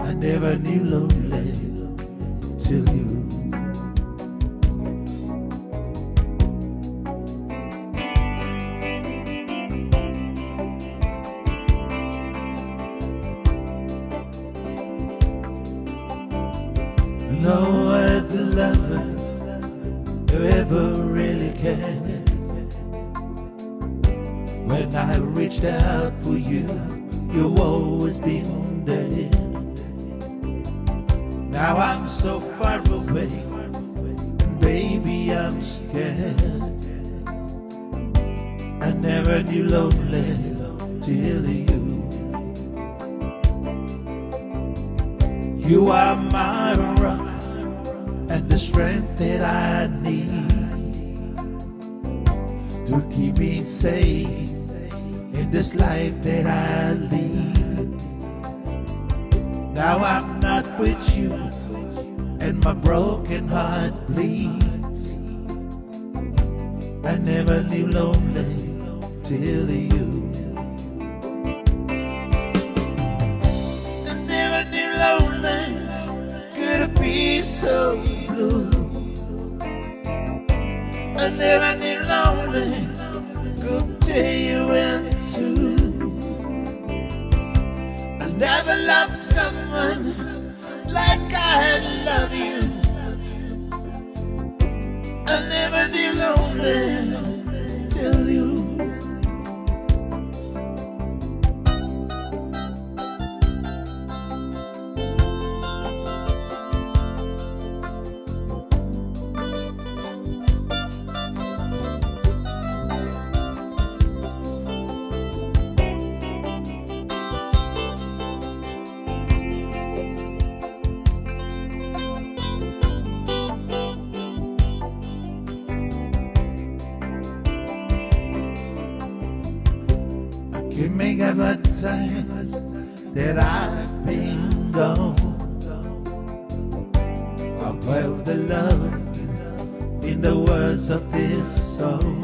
I never knew lonely till you. No other lover ever really cared. When I reached out for you, you've always been there. Now I'm so far away, and baby, I'm scared. I never knew lonely till you. You are my rock and the strength that I need to keep me safe in this life that I lead. Now I'm not with you, and my broken heart bleeds. I never knew lonely till you. I never knew lonely could be so blue. I never knew lonely could tear you in two. I never loved someone like I love you. I never knew lonely till you. Can make up a time that I've been gone. I'll buy the love in the words of this song.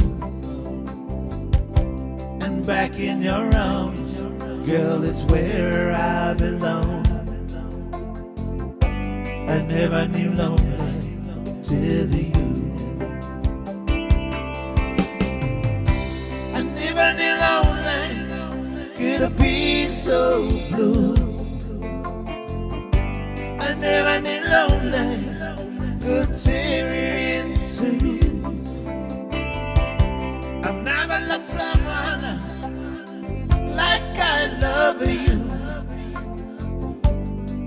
And back in your arms, girl, it's where I belong. I never knew lonely till you. I never knew lonely could be so blue. I never knew lonely could tear you in two. I've never loved someone like I love you.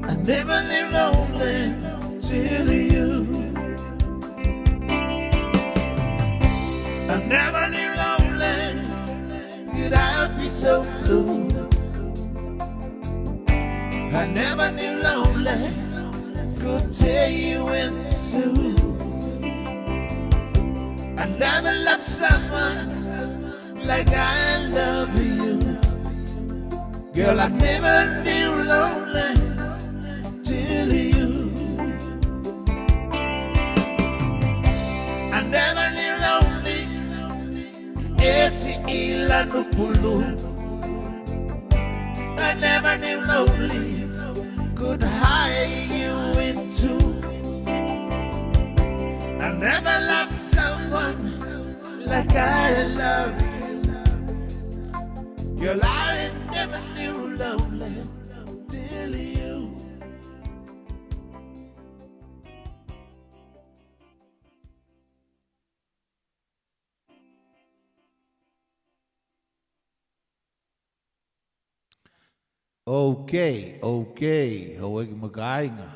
I never knew lonely till you. I never knew lonely could I be so blue. I never knew lonely could tear you in two. I never loved someone like I love you. Girl, I never knew lonely till you. I never knew lonely, ʻe siʻi lanu pulu. I never knew lonely could hide you in two. I never loved someone like I love you. Girl, I never knew lonely till you. Okay, okay, houʻeiki mo e kāinga.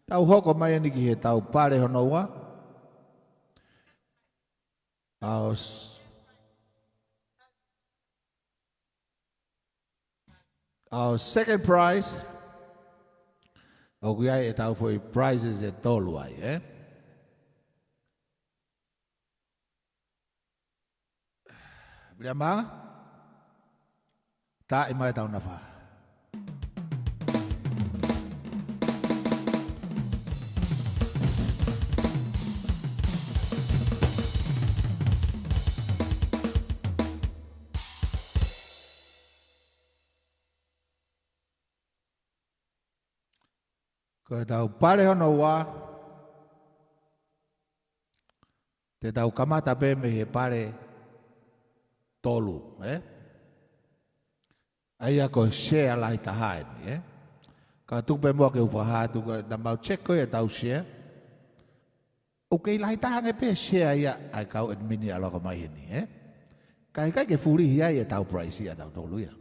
Tau hoko mai eni ki heʻetau pale hono ua. Our s-, our second prize. ʻOku ʻi ai ʻetau foʻi prizes ʻe tolu ai, ē? Piliamanga, taaʻi mai ʻetau nafa. Ko ʻetau pale hono ua, te tau kamata pē mei he pale tolu, ē? ʻA ia ko e share lahi taha eni, ē? Ka tuku pē muʻa ke u fakahā atu ko e naʻa mau check ko ē ʻetau share. ʻOku kei lahi taha ange pē share ia ʻa e kau admin ʻi ʻAloka Mai Heni, ē? Ka ʻikai ke fulihi ai ʻetau prize ia ʻatautolu ia.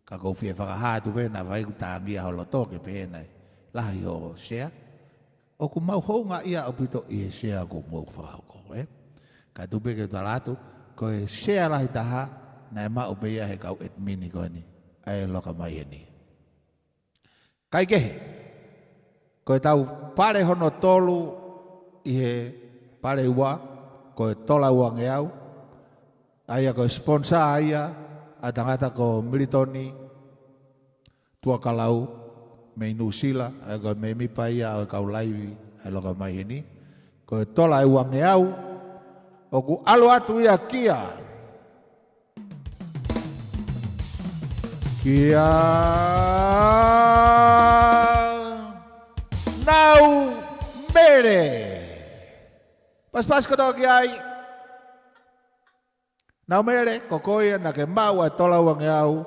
Ka ʻoku ou fie fakahā atu pē naʻa fai ʻeku tāngia holo toke pē naʻe lahi hoʻo share. ʻOku mau houngaʻia ʻaupito ʻi he share ʻoku mou fakahoko, ē? Ka tuku pē ke u tala atu, ko e share lahi taha, naʻe maʻu pē ia he kau admin ko eni ʻa e ʻAloka Mai Heni. Kae kehe, ko ʻetau pale hono tolu ʻi he pale ua, ko e tola uangeau, ʻa ia ko e sponsor ia ʻa e tangata ko Militoni Tuakalau mei Nuʻu Sila, ʻa ia ko e mēmipa ia ʻo e kau laivi ʻa e ʻAloka Mai Heni. Ko e tola ʻe uangeau, ʻoku ʻalu atu ia kia Kia Naumele. Pasipasi kotoa ki ai. Naumele, ko koe ia naʻa ke maʻu ʻa e tola uangeau,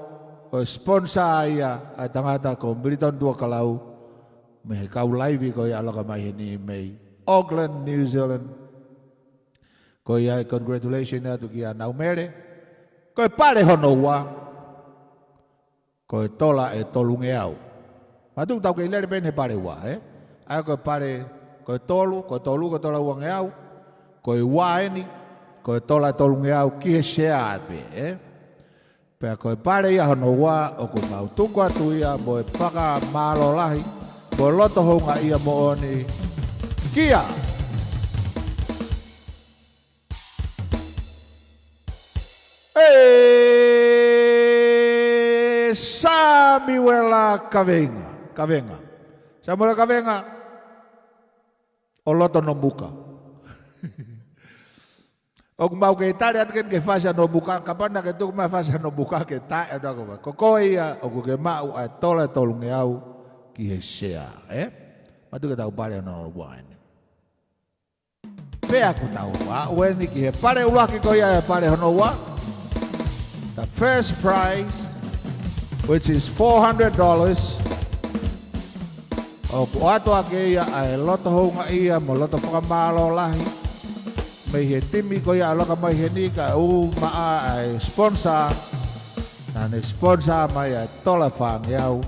ko e sponsor ia ʻa e tangata ko Militoni Tuakalau, mei he kau laivi ko ia ʻAloka Mai Heni mei Auckland, New Zealand. Ko ia e congratulation atu kia Naumele. Ko e pale hono ua, ko e tola ʻe tolungeau. Mātuʻaki tau kei lele pē eni he pale ua, ē? ʻA ia ko e pale, ko e tolu, ko e tolu, ko e tola uangeau. Ko e ua eni, ko e tola ʻe tolungeau ki he share pē, ē? Pea ko e pale ia hono ua ʻoku mau tuku atu ia mo e fakamālō lahi, mo e loto houngaʻia moʻoni kia. ʻE Samuela Kavenga. Kavenga. Samuela Kavenga. ʻO loto Nomuka. ʻOku mau kei tali atu ke ke fasi ʻa Nomuka, kapau naʻa ke tuku mai fasi ʻa Nomuka ke taʻe atu ako mai. Ko koe ia ʻoku ke maʻu ʻa e tola ʻe tolungeau ki he sea, ē? Matu ke tau pale hono ua eni. Pea ʻoku tau aʻu eni ki he pale ʻuluaki ko ia ʻa e pale hono ua. The first prize, which is four hundred dollars. ʻOku ʻoatu ʻaki ia ʻa e loto houngaʻia mo e loto fakamālō lahi mei he timi ko ia ʻa e Loka Mai Heni kae ʻumaʻā ʻa e sponsor. Naʻa ne sponsor mai ʻa e tola ʻe fāngeau.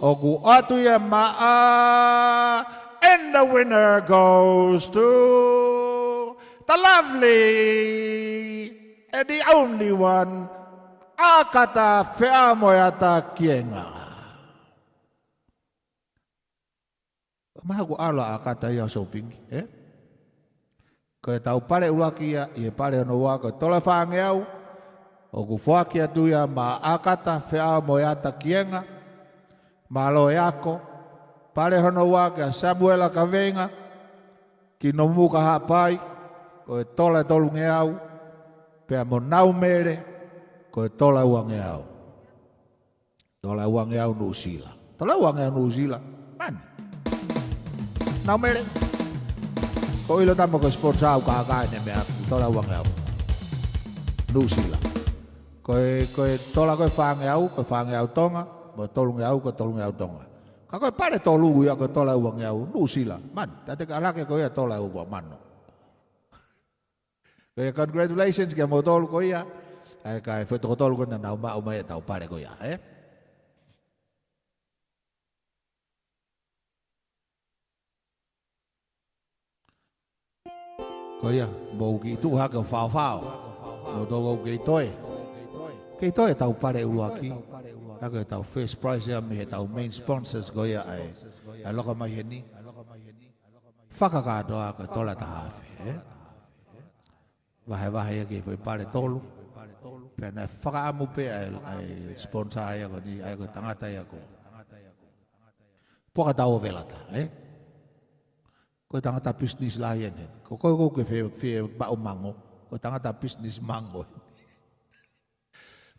ʻOku ʻoatu ia maʻa, and the winner goes to the lovely and the only one, ʻAkata Feʻamoeata Kienga. Mahalo ʻoku ʻalu ʻa ʻAkata ia ʻo sōpingi, ē? Ko ʻetau pale ʻuluaki ia ʻi he pale hono ua ko e tola ʻe fāngeau, ʻoku foaki atu ia maʻa ʻAkata Feʻamoeata Kienga, mālō e ako. Pale hono ua kia Samuela Kavenga ki Nomuka Haʻapai, ko e tola ʻe tolungeau, pea mo Naumele, ko e tola ʻe uangeau. Tola ʻe uangeau Nuʻusila. Tola ʻe uangeau Nuʻusila. Mani. Naumele. Ko ʻilo tama ko e sponsor au kākā ʻene meʻa, tola ʻe uangeau Nuʻusila. Ko e, ko e tola ko ē ʻe fāngeau, ko e fāngeau Tonga, mo e tolungeau, ko e tolungeau Tonga. Ka ko e pale tolu ia ko e tola ʻe uangeau Nuʻusila. Mani, tate ka alake ko ia tola ʻe ua mano. Ko ia, congratulations kia moutolu ko ia. ʻA e kakai foʻi toko tolu ko ē naʻa nau maʻu mai ʻetau pale ko ia, ē? Ko ia, mou kiʻi tuʻu hake ʻo faofao. Moutolu ʻoku kei toe. Kei toe ʻetau pale ʻuluaki. Ka ko ʻetau first prize ia mei heʻetau main sponsors ko ia ʻa e, ʻa e Loka Mai Heni. Fakakātoa ko e tola ʻe taha afe, ē? Vahevahe ia ki he foʻi pale tolu. Pea naʻe fakaʻamu pē ʻa e, ʻa e sponsor ia ko eni, ʻa ia ko e tangata ia ko Puaka Tauovelata, ē? Ko e tangata business lahi eni. Ko koe ʻoku ke fie, fie maʻu mango. Ko e tangata business mango.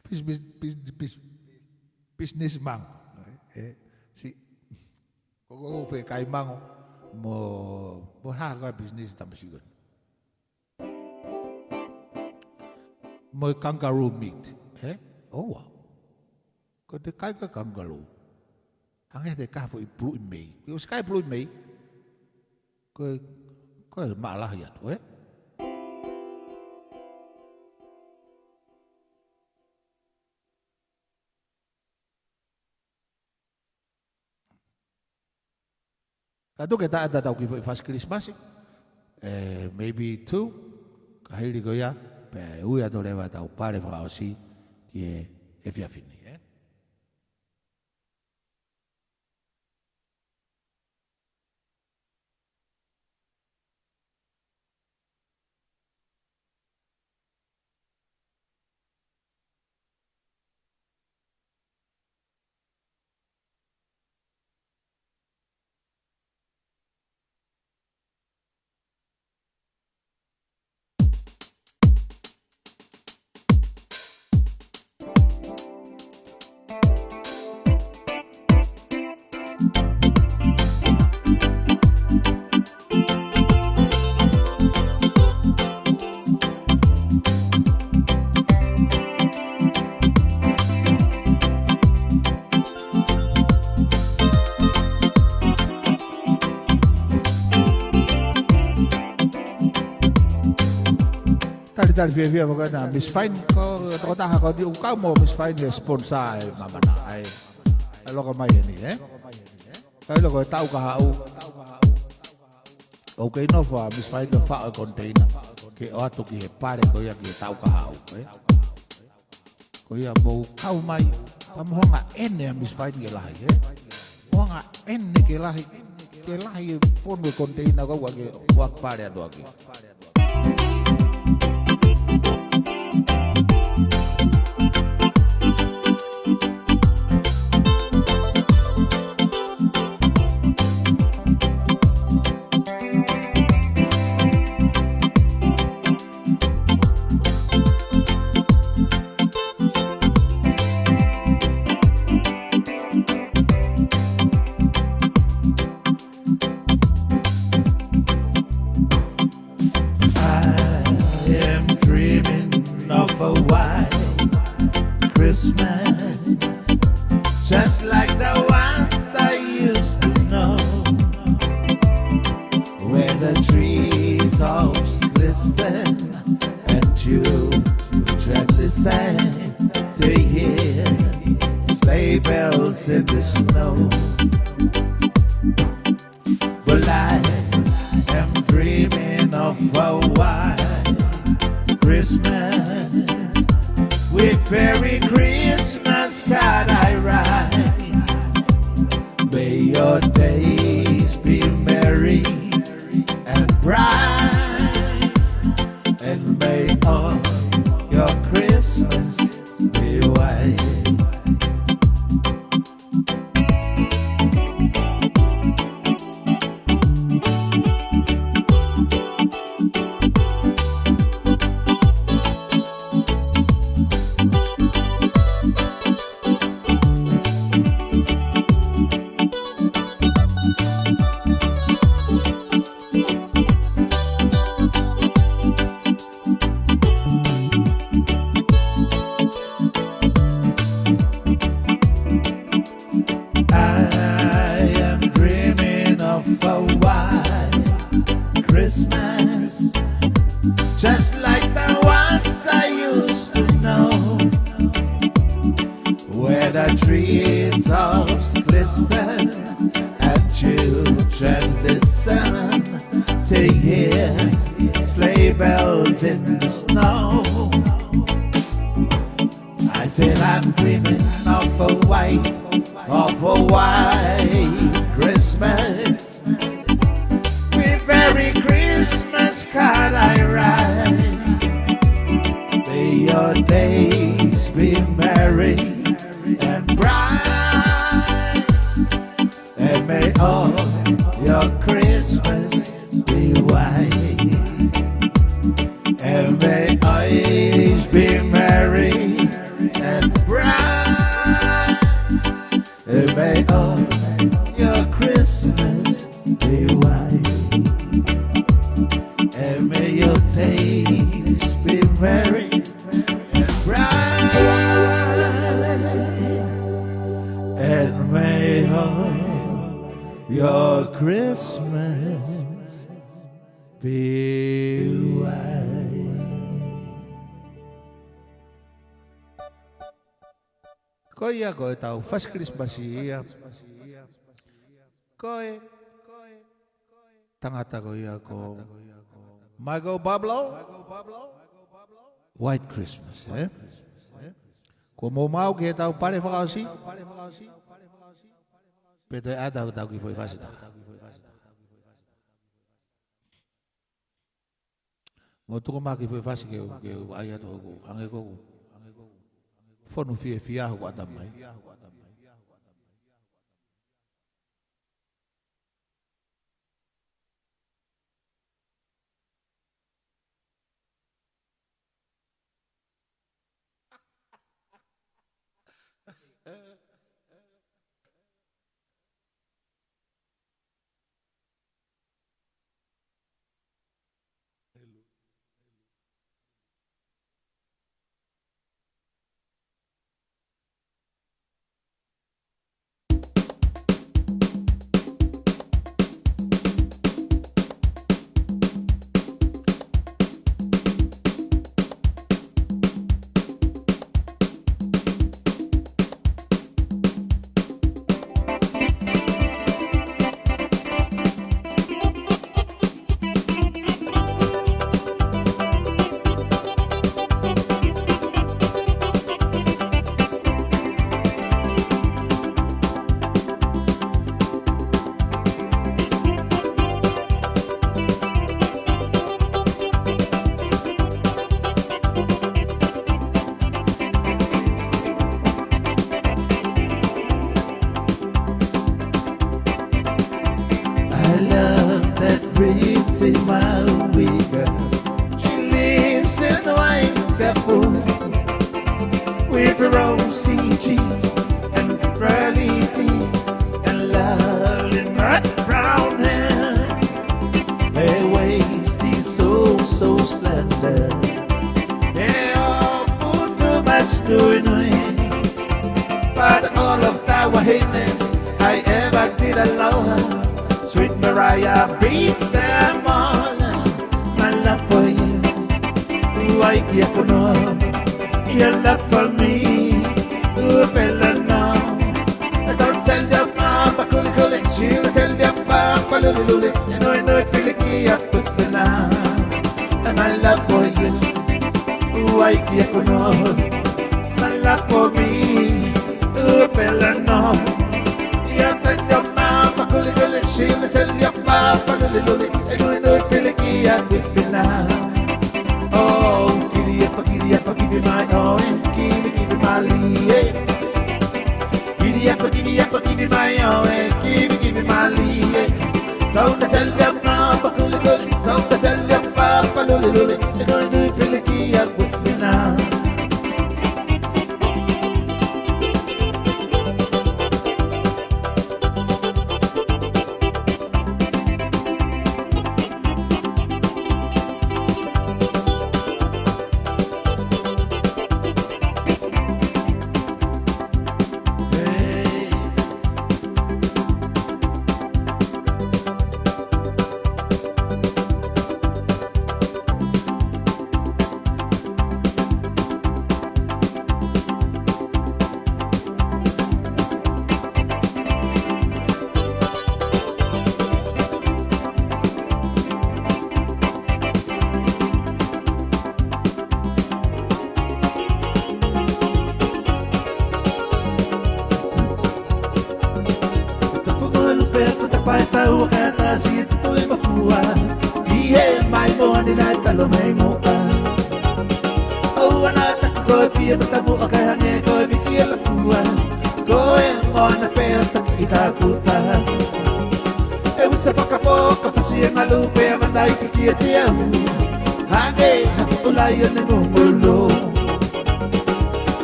Pis-, pis-, pis-, pis-, business mango. Ē, si. Ko, ko, ko fē kai mango mo, mo ha ko business tamasiʻi ko eni. Mo e kangaroo meat, ē? ʻOua. Ko ʻete kai ko e kangaroo. Hangē ʻete kai ha foʻi puluʻi mei. Ko e ʻosi kai puluʻi mei. Ko e, ko e maʻalahi atu, ē? Ka tuku ke taʻe atu ʻetau kiʻi foʻi fasi Kilisimasi. Ē, maybe two. Ka hili ko ia, pea ui atu leva ʻetau pale fakaʻosi ki he efiafi ni, ē? Talitali fiefia foki ena Miss Fine, ko e tokotaha ko eni ʻoku kau mo Miss Fine ʻi he sponsor e mamana, ʻa e, ʻa e Loka Mai Heni, ē? Ka ʻilo ko e taʻu kahaʻu, ʻoku kei nofo ʻa Miss Fine ʻo faʻo e container ke ʻoatu ki he pale ko ia ki he taʻu kahaʻu, ē? Ko ia mou kau mai, ka mou hanga ʻeni ʻa Miss Fine ke lahi, ē? Mou hanga ʻeni ke lahi, ke lahi e fonu e container ko ua ke ʻoatu pale atu ʻaki. of a white Christmas, just like the ones I used to know, where the treetops glisten and children listen to hear sleigh bells in the snow. Well, I am dreaming of a white Christmas with fairy Christmas card I write. May your days be merry and bright, and may all your Christmas be white. I am dreaming of a white Christmas, just like the ones I used to know, where the treetops glisten and children listen to hear sleigh bells in the snow. I said I'm dreaming of a white, of a white Christmas, with every Christmas card I write. May your days be merry and bright, and may all your Christmas be white, and may always be merry and bright, and may all your Christmas be white, and may your days be merry and bright, and may all your Christmas be white. Ko ia ko ʻetau fasi Kilisimasi ia. Ko e tangata ko ia ko Michael Bublé, White Christmas, ē? Kuo mou maʻu ki heʻetau pale fakaʻosi, pe toe ʻai ʻetau kiʻi foʻi fasi taha? Mou tuku mai ha kiʻi foʻi fasi ke u, ke u ʻai atu hoku, hangē ko ʻeku fonu fiefia hoku ʻatamai. I love that pretty Maui girl. She lives in Waikapu with rosy cheeks and pearly teeth and lovely nut brown hair. Her waist is so, so slender. Her Nui nui. But all of the wahines I ever did aloha, Sweet Mariah beats them all. My love for you, ʻoku ʻai ki he koloa. Your love for me, ʻoku pēlā nō. Don't tell your mama kulikuli, she'll tell your papa luliluli. Nui nui pilikia pupina. And my love for you, ʻoku ʻai ki he koloa. My love for me, ʻoku pēlā nō. Ia tanya mama kulikuli, she'll tell your papa luliluli. Nui nui pilikia pupina. Oh, kiri apa, kiri apa, kiri mai, oh, eh, kiri, kiri mali, eh. Kiri apa, kiri apa, kiri mai, oh, eh, kiri, kiri mali, eh. Kau na tali apa, apa kulikuli, kau na tali apa, apa luliluli. Nui nui pilikia pupina. Tapu mo e lupe ko ta pae tau a ka ta si e tutu i mafua. ʻI he mai mo ani nai talo mai mo ka. ʻOua naʻa taku ko e fie matamu a ka hangē ko e viki e lakua. Ko e moana pē ʻo taki ʻi takuta. ʻE usa fakapō ka fasi e malu pē a manai ki kia te au. Hangē ha fuʻu laione ngungulu.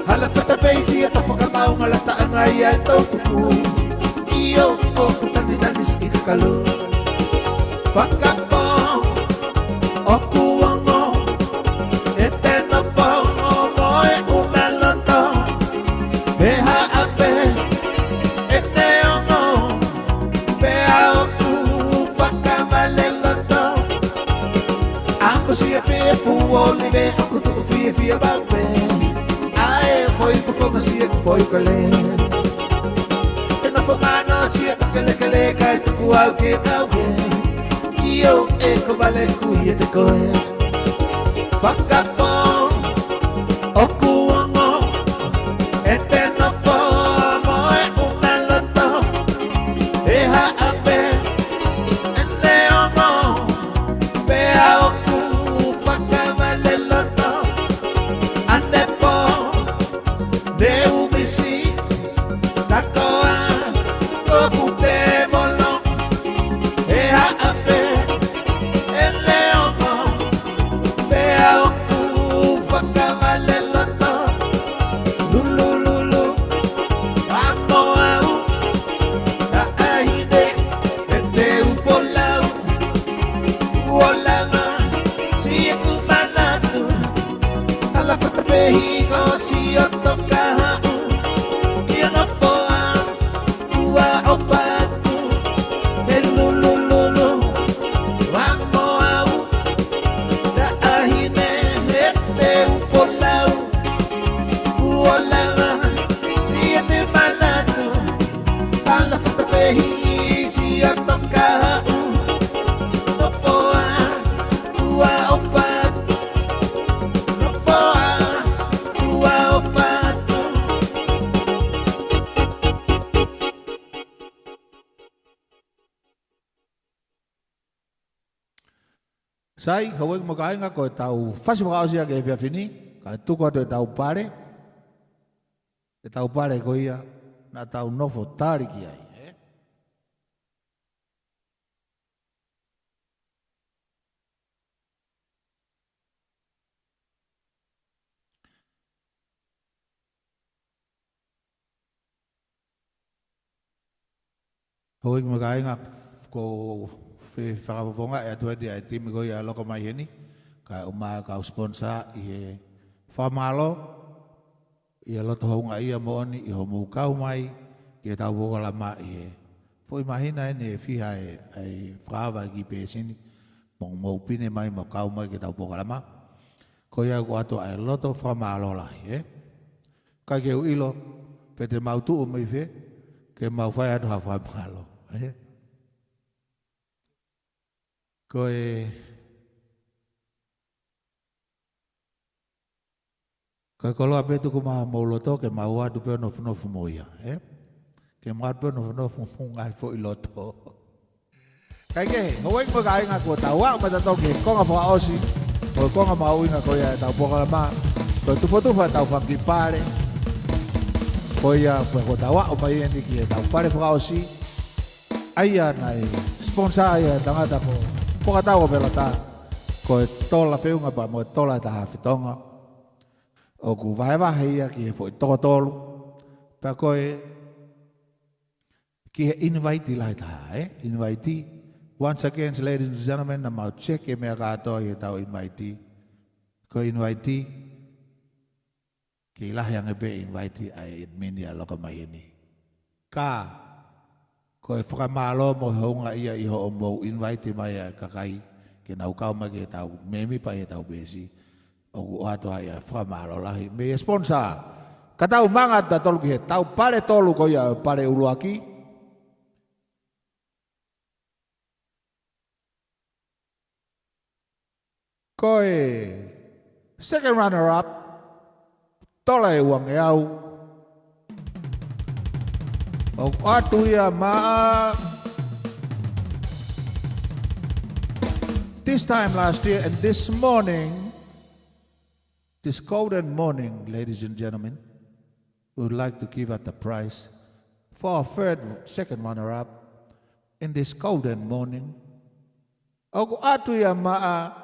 Hala fata feisi a ta fakamau ngala taʻanga ia e tau tuku. ʻIo, ʻoku tangitangi siʻi kakalu. Fakapō, ʻoku ongo, ʻe te nofo mo e ʻuna loto. Pea haʻape, ʻene ongo, pea ʻoku fakamale loto. ʻAmu sia pē fuo live ʻoku tuʻu fiefia mau pē. ʻAe, foʻi fofonga sia ʻoku foʻi kole. ʻE nofo mano sia ʻoku kelekele kae tuku au ke au ke. ʻIo, ʻe ko vale kui e te koe. Fakapō, ʻoku ongo, ʻe te nofo mo e ʻuna loto. Pea haʻape, ʻene ongo, pea ʻoku fakamale loto. Anepō, ne u misi, takoa, ʻoku te molo, pea haʻape, ʻene ongo, pea ʻoku fakamale loto. Lulululu, amo au, taʻahine, ʻe te u folau, ʻo lava, si ʻeku manatu, hala fata fehi ko si o toka haʻu, ki ana foa, ua o patu, e lulululu, amo au, taʻahine, ʻe te u folau, ʻo lava, si ʻete manatu, hala fata fehi, si o toka haʻu, nofoa, ua o patu, nofoa, ua o patu. Sai, houʻeiki mo e kāinga, ko e tau fasi fakaʻosi ʻaki e efiafi ni, kae tuku atu e tau pale, e tau pale ko ia, naʻa tau nofo tali ki ai, ē? Houʻeiki mo e kāinga, ko e fakafofonga ʻe ʻatu ʻe he timi ko ia ʻe loko mai heni, kae ʻumaʻā e kau sponsor ʻi he fakamālō. ʻi he loto houngaʻia moʻoni ʻi hoʻomou kau mai ki heʻetau polokalama ʻi he foʻi māhina eni ʻe fiha ʻe, ʻe fakaava e kiʻi peesi ni, mo mou pine mai mo kau mai ki heʻetau polokalama. Ko ia ʻoku ʻoatu ʻa e loto fakamālō lahi, ē? ʻIkai ke u ʻilo pe te mau tuʻu mei fē ke mau fai atu ha fakamālō, ē? Ko e, ko e koloa pē tuku mai homou loto ke mau ʻoatu pē ʻo nofonofo mo ia, ē? Ke mau ʻoatu pē ʻo nofonofo mo homou ngaahi foʻi loto. Kae kehe, houʻeiki mo e kāinga, kuo tau aʻu mai tautolu ki he konga fakaʻosi, ko e konga mahuʻinga ko ia ʻetau polokalama, ko e tufotufa ʻetau fanga kiʻi pale. Ko ia, ko e kuo tau aʻu mai eni ki heʻetau pale fakaʻosi. ʻA ia naʻe sponsor ia ʻe he tangata ko Pokatau ʻo Velata, ko e tola feʻunga pea mo e tola ʻe taha afe Tonga. ʻOku vahevahe ia ki he foʻi toko tolu. Pea ko e ki he invite lahi taha, ē? Invite. Once again, ladies and gentlemen, naʻa mau check e meʻa kātoa ʻi heʻetau invite. Ko e invite, kei lahi ange pē invite ʻa e admin ʻa e Loka Mai Heni. Ka, ko e fakamālō mo e houngaʻia ʻi hoʻomou invite mai ʻa e kakai ke nau kau mai ki heʻetau mēmipa ʻi heʻetau peesi. ʻOku ʻoatu ai ʻa e fakamālō lahi mei he sponsor. Ka tau manga tautolu ki heʻetau pale tolu ko ia ʻo e pale ʻuluaki. Ko e second runner-up, tola ʻe uangeau. ʻOku ʻoatu ia maʻa, this time last year and this morning, this golden morning, ladies and gentlemen, we would like to give out the prize for our third, second runner-up in this golden morning. ʻOku ʻoatu ia maʻa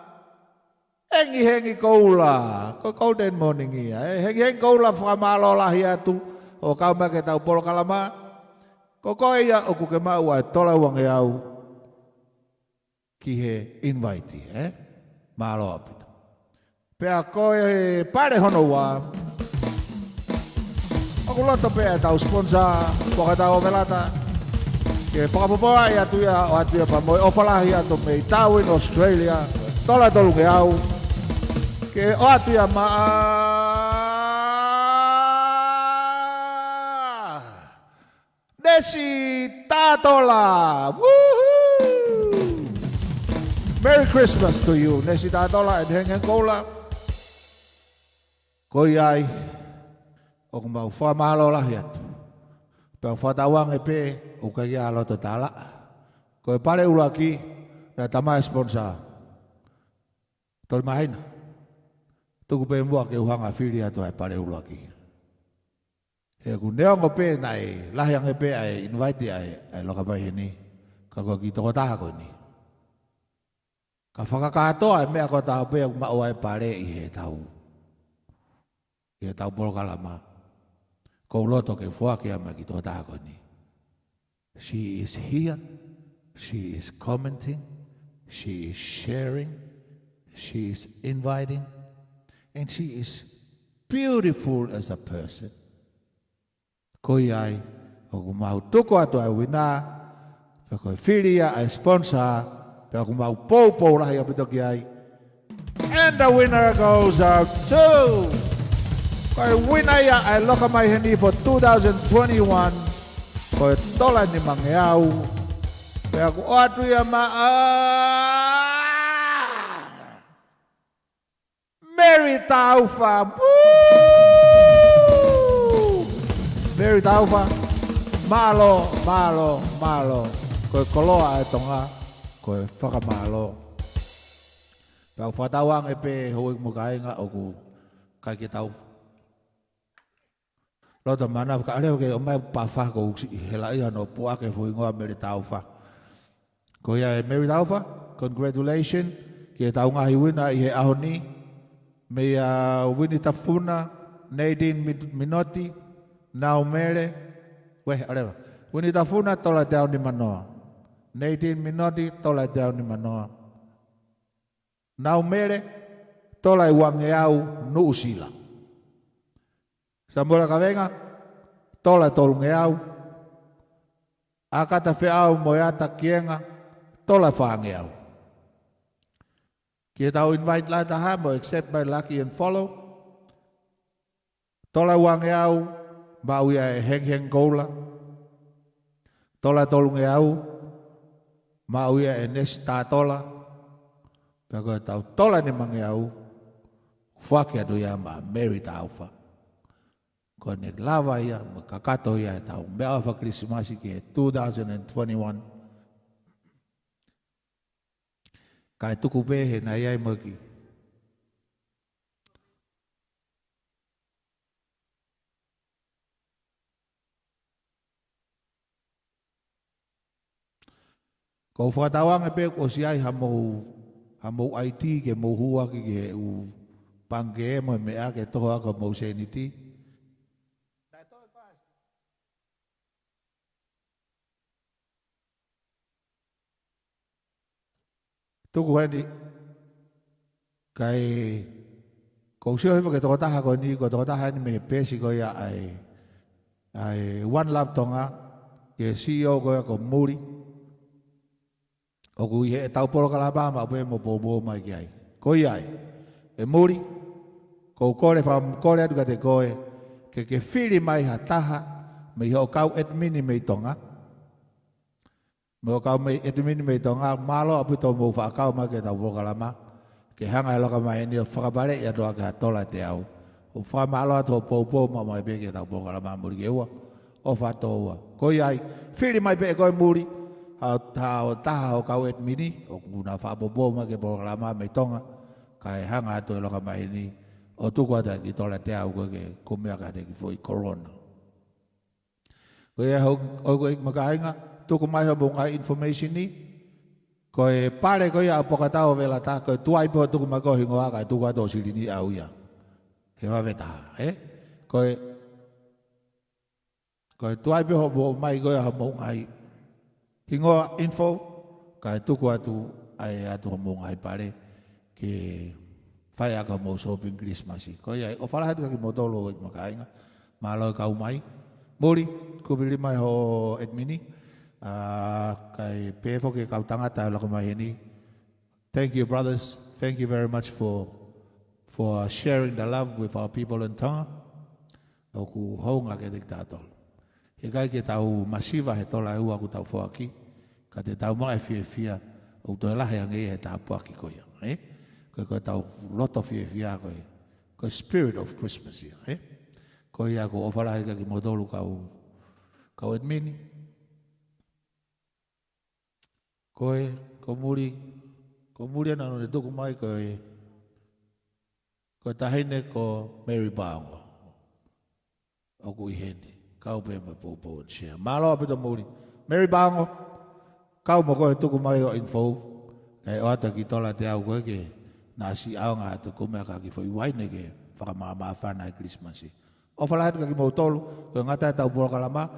Hengihengi Koula, ko e golden morning ia, ē, Hengihengi Koula, fakamālō lahi atu hoʻo kau mai ki heʻetau polokalama. Ko koe ia ʻoku ke maʻu ʻa e tola uangeau ki he invite, ē? Mālō ʻaupito. Pea ko e pale hono ua, ʻoku loto pē ʻetau sponsor, Pokatau ʻo Velata, ke fakapopoaʻi atu ia, ʻoatu ia pea mo e ʻofa lahi atu mei Darwin, Australia, tola ʻe tolungeau, ke ʻoatu ia maʻa Nesi Tatola. Woohoo! Merry Christmas to you, Nesi Tatola and Hengihengi Koula. Ko ia ai, ʻoku mau fakamālō lahi atu. Pea fakatauange pē, ʻoku ʻikai ke ʻi ai ha loto tālaʻa. Ko e pale ʻuluaki, naʻe tā mai e sponsor. Tolu māhina. Tuku pē muʻa ke u hanga ʻo fili atu ʻa e pale ʻuluaki. He ʻoku neongo pē naʻe lahi ange pē ʻa e invite ʻa e, ʻa e Loka Mai Heni, ka ko e kiʻi tokotaha ko eni. Ka fakakātoa e meʻa kotoa pē ʻoku maʻu ai e pale ʻi heʻetau, ʻi heʻetau polokalama. ʻOku ou loto ke foaki ia maʻa e kiʻi tokotaha ko eni. She is here. She is commenting. She is sharing. She is inviting. And she is beautiful as a person. Ko ia ai, ʻoku mau tuku atu ʻa e uina, pea ko e fili ia ʻa e sponsor, pea ʻoku mau poupou lahi ʻaupito ki ai. And the winner goes out to, ko e uina ia ʻa e Loka Mai Heni for two thousand twenty-one, ko e tola ʻe nimangeau, pea ʻoku ʻoatu ia maʻa Mary Taufa. Woo! Mary Taufa, mālō, mālō, mālō. Ko e koloa ʻa e Tonga, ko e fakamālō. Pea ʻoku fakatauange pē houʻeiki mo e kāinga ʻoku ʻikai ke tau loto manava ka ʻalu ke ʻomai pafa ko uksi ʻi he laʻi ano puʻaki e fuʻu hingoa Mary Taufa. Ko ia ē Mary Taufa, congratulations ki heʻetau ngaahi uina ʻi he ʻaho ni. Meia Winnie Tafuna, Nadine Mi-, Minoti, Naumele, we, ʻalu ē. Winnie Tafuna, tola ʻe teau nimanoa. Nadine Minoti, tola ʻe teau nimanoa. Naumele, tola ʻe uangeau Nuʻusila. Tamola Kavenga, tola tolungeau. ʻAkata Feʻao mo e ʻata Kienga, tola fāngeau. Ki heʻetau invite lahi taha mo accept mai Lucky and Follow. Tola uangeau, maʻu ia ʻe Heng Heng Koula. Tola tolungeau, maʻu ia ʻe Nesi Tatola. Pea ko ʻetau tola nimangeau, foaki atu ia maʻa Mary Taufa. Ko ʻene lava ia, mo kakato ia ʻetau meʻaʻofa Kilisimasi ki he two thousand and twenty-one. Kae tuku pē he naʻe ʻi ai mo e kiʻi Ko u fakatauange pē kuo ʻosi ʻi ai hamou, hamou ʻaiti ke mou hū ʻaki ki he ʻū pangikē mo e meʻa ke toho ʻaki homou sēniti. Tuku heni, kae, ko u sio hifo ki he tokotaha ko eni, ko e tokotaha eni mei he peesi ko ia ʻa e, ʻa e One Love Tonga, ki he C E O ko ia ko Muli. ʻOku ʻi heʻetau polokalama maʻu pē mo poupou mai ki ai. Ko ia ai. ʻE Muli, ko u kole faka-, kole atu kiate koe, ke ke fili mai ha taha, mei hoʻo kau ʻetimini mei Tonga. Mei hoʻo kau mei ʻetimini mei Tonga, mālō ʻaupito hoʻomou fakakau mai ki heʻetau polokalama, ke hanga ʻe Loka Maheni ʻo fakapaleʻi atu ʻaki ha tola ʻe teau. ʻO fakamālō atu hoʻo poupou maʻu mai pē ki heʻetau polokalama Muli ke ua, ʻofa atu ua. Ko ia ai, fili mai pē ʻe koe Muli, ha, ha taha hoʻo kau ʻetimini, ʻoku na fakapoupou mai ki he polokalama mei Tonga, kae hanga atu ʻe Loka Maheni, ʻo tuku atu ʻa e kiʻi tola ʻe teau ko ē ke kumi ʻaki haʻane kiʻi foʻi korona. Ko ia hou, ʻoku ʻEiki mo e kāinga, tuku mai hoʻomou ngaahi information ni. Ko e pale ko ia ʻa Pokatau ʻo Velata, ko e tuai pē hoʻo tuku mai ko e hingoa kae tuku atu hoʻo silini ʻau ia. He vave taha, ē? Ko e, ko e tuai pē hoʻo ʻomai ko ia hoʻomou ngaahi hingoa info, kae tuku atu ai atu hoʻomou ngaahi pale ke fai ʻaki hoʻomou shopping Kilisimasi. Ko ia ai, ʻofa lahi atu kiate kimoutolu ʻEiki mo e kāinga. Mālō e kau mai. Muli, kuvili mai hoʻo ʻetimini. ʻA, kae pehē foki e kau tangata ʻe Loka Maheni. Thank you, brothers. Thank you very much for, for sharing the love with our people in Tonga. ʻOku hounga kiate kitautolu. Heʻikai ke tau masiva he tola ʻe ua ʻoku tau foaki, ka te tau maʻu e fiefia ʻoku toe lahi ange ia he tāpuaki ko ia, ē? Ko e, ko ʻetau loto fiefia ko e, ko e spirit of Christmas ia, ē? Ko ia ʻoku ou ʻofa lahi kiate kimoutolu kau, kau ʻetimini. Ko e, ko Muli, ko Muli ena naʻa ne tuku mai ko e, ko e taʻahine ko Mary Paongo. ʻOku ʻi heni, kau pē mo e poupou and share. Mālō ʻaupito Muli. Mary Paongo, kau mo koe tuku mai hoʻo info, kae ʻoatu e kiʻi tola ʻe teau ko ē ke na ʻosi ʻaonga atu kumi ʻaki ha kiʻi foʻi uaine ke fakamāmāfana e Kilisimasi. ʻOfa lahi atu kiate kimoutolu, ko e ngata ʻetau polokalama.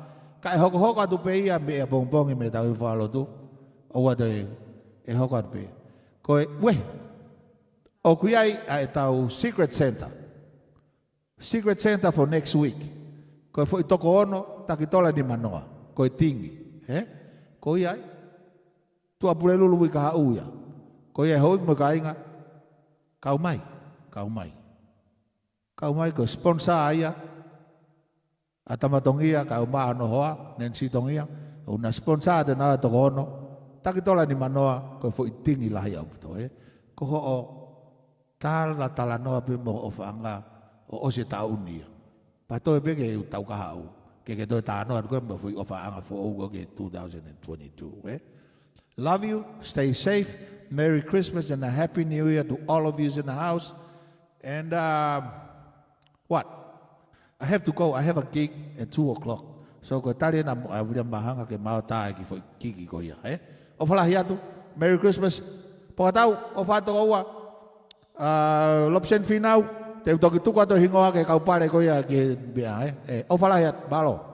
Kae hokohoko atu pē ia mei ʻapongipongi mei heʻetau ʻi fakalotu. ʻOua te, ʻe hoko atu pē. Ko e, uehi, ʻoku ʻi ai ʻa ʻetau Secret Santa. Secret Santa for next week. Ko e foʻi toko ono, taki tola nimanoa. Ko e tingi, ē? Ko ia ai. Tuʻapulelulu uike kahaʻu ia. Ko ia ai houʻeiki mo e kāinga. Kau mai, kau mai. Kau mai ko e sponsor ia ʻa Tama Tongia, kae ʻumaʻā hono hoa, Nancy Tongia, ʻoku na sponsor atu ʻe naua e toko ono, taki tola nimanoa, ko e foʻi tingi lahi ʻaupito, ē. Ko hoʻo talatalanoa pē mo e ʻofaʻanga ʻo ʻosi e taʻu ni ia. Pea toe pē ke tau kahaʻu, ke ke toe talanoa atu ko ē mo e foʻi ʻofaʻanga foʻou ko ē ki he two thousand and twenty-two, ē. Love you, stay safe, Merry Christmas and a Happy New Year to all of you in the house. And, um, what? I have to go, I have a gig at two o'clock. So ko e tali ena ʻa William Mahanga ke mau tā e kiʻi foʻi gig ko ia, ē? ʻOfa lahi atu, Merry Christmas. Pokatau, ʻofa atu ʻa ua. ʻA, Lopesen Finau, te u toki tuku atu e hingoa ki he kau pale ko ia ki he meʻa, ē? ʻE, ʻofa lahi atu, mālō.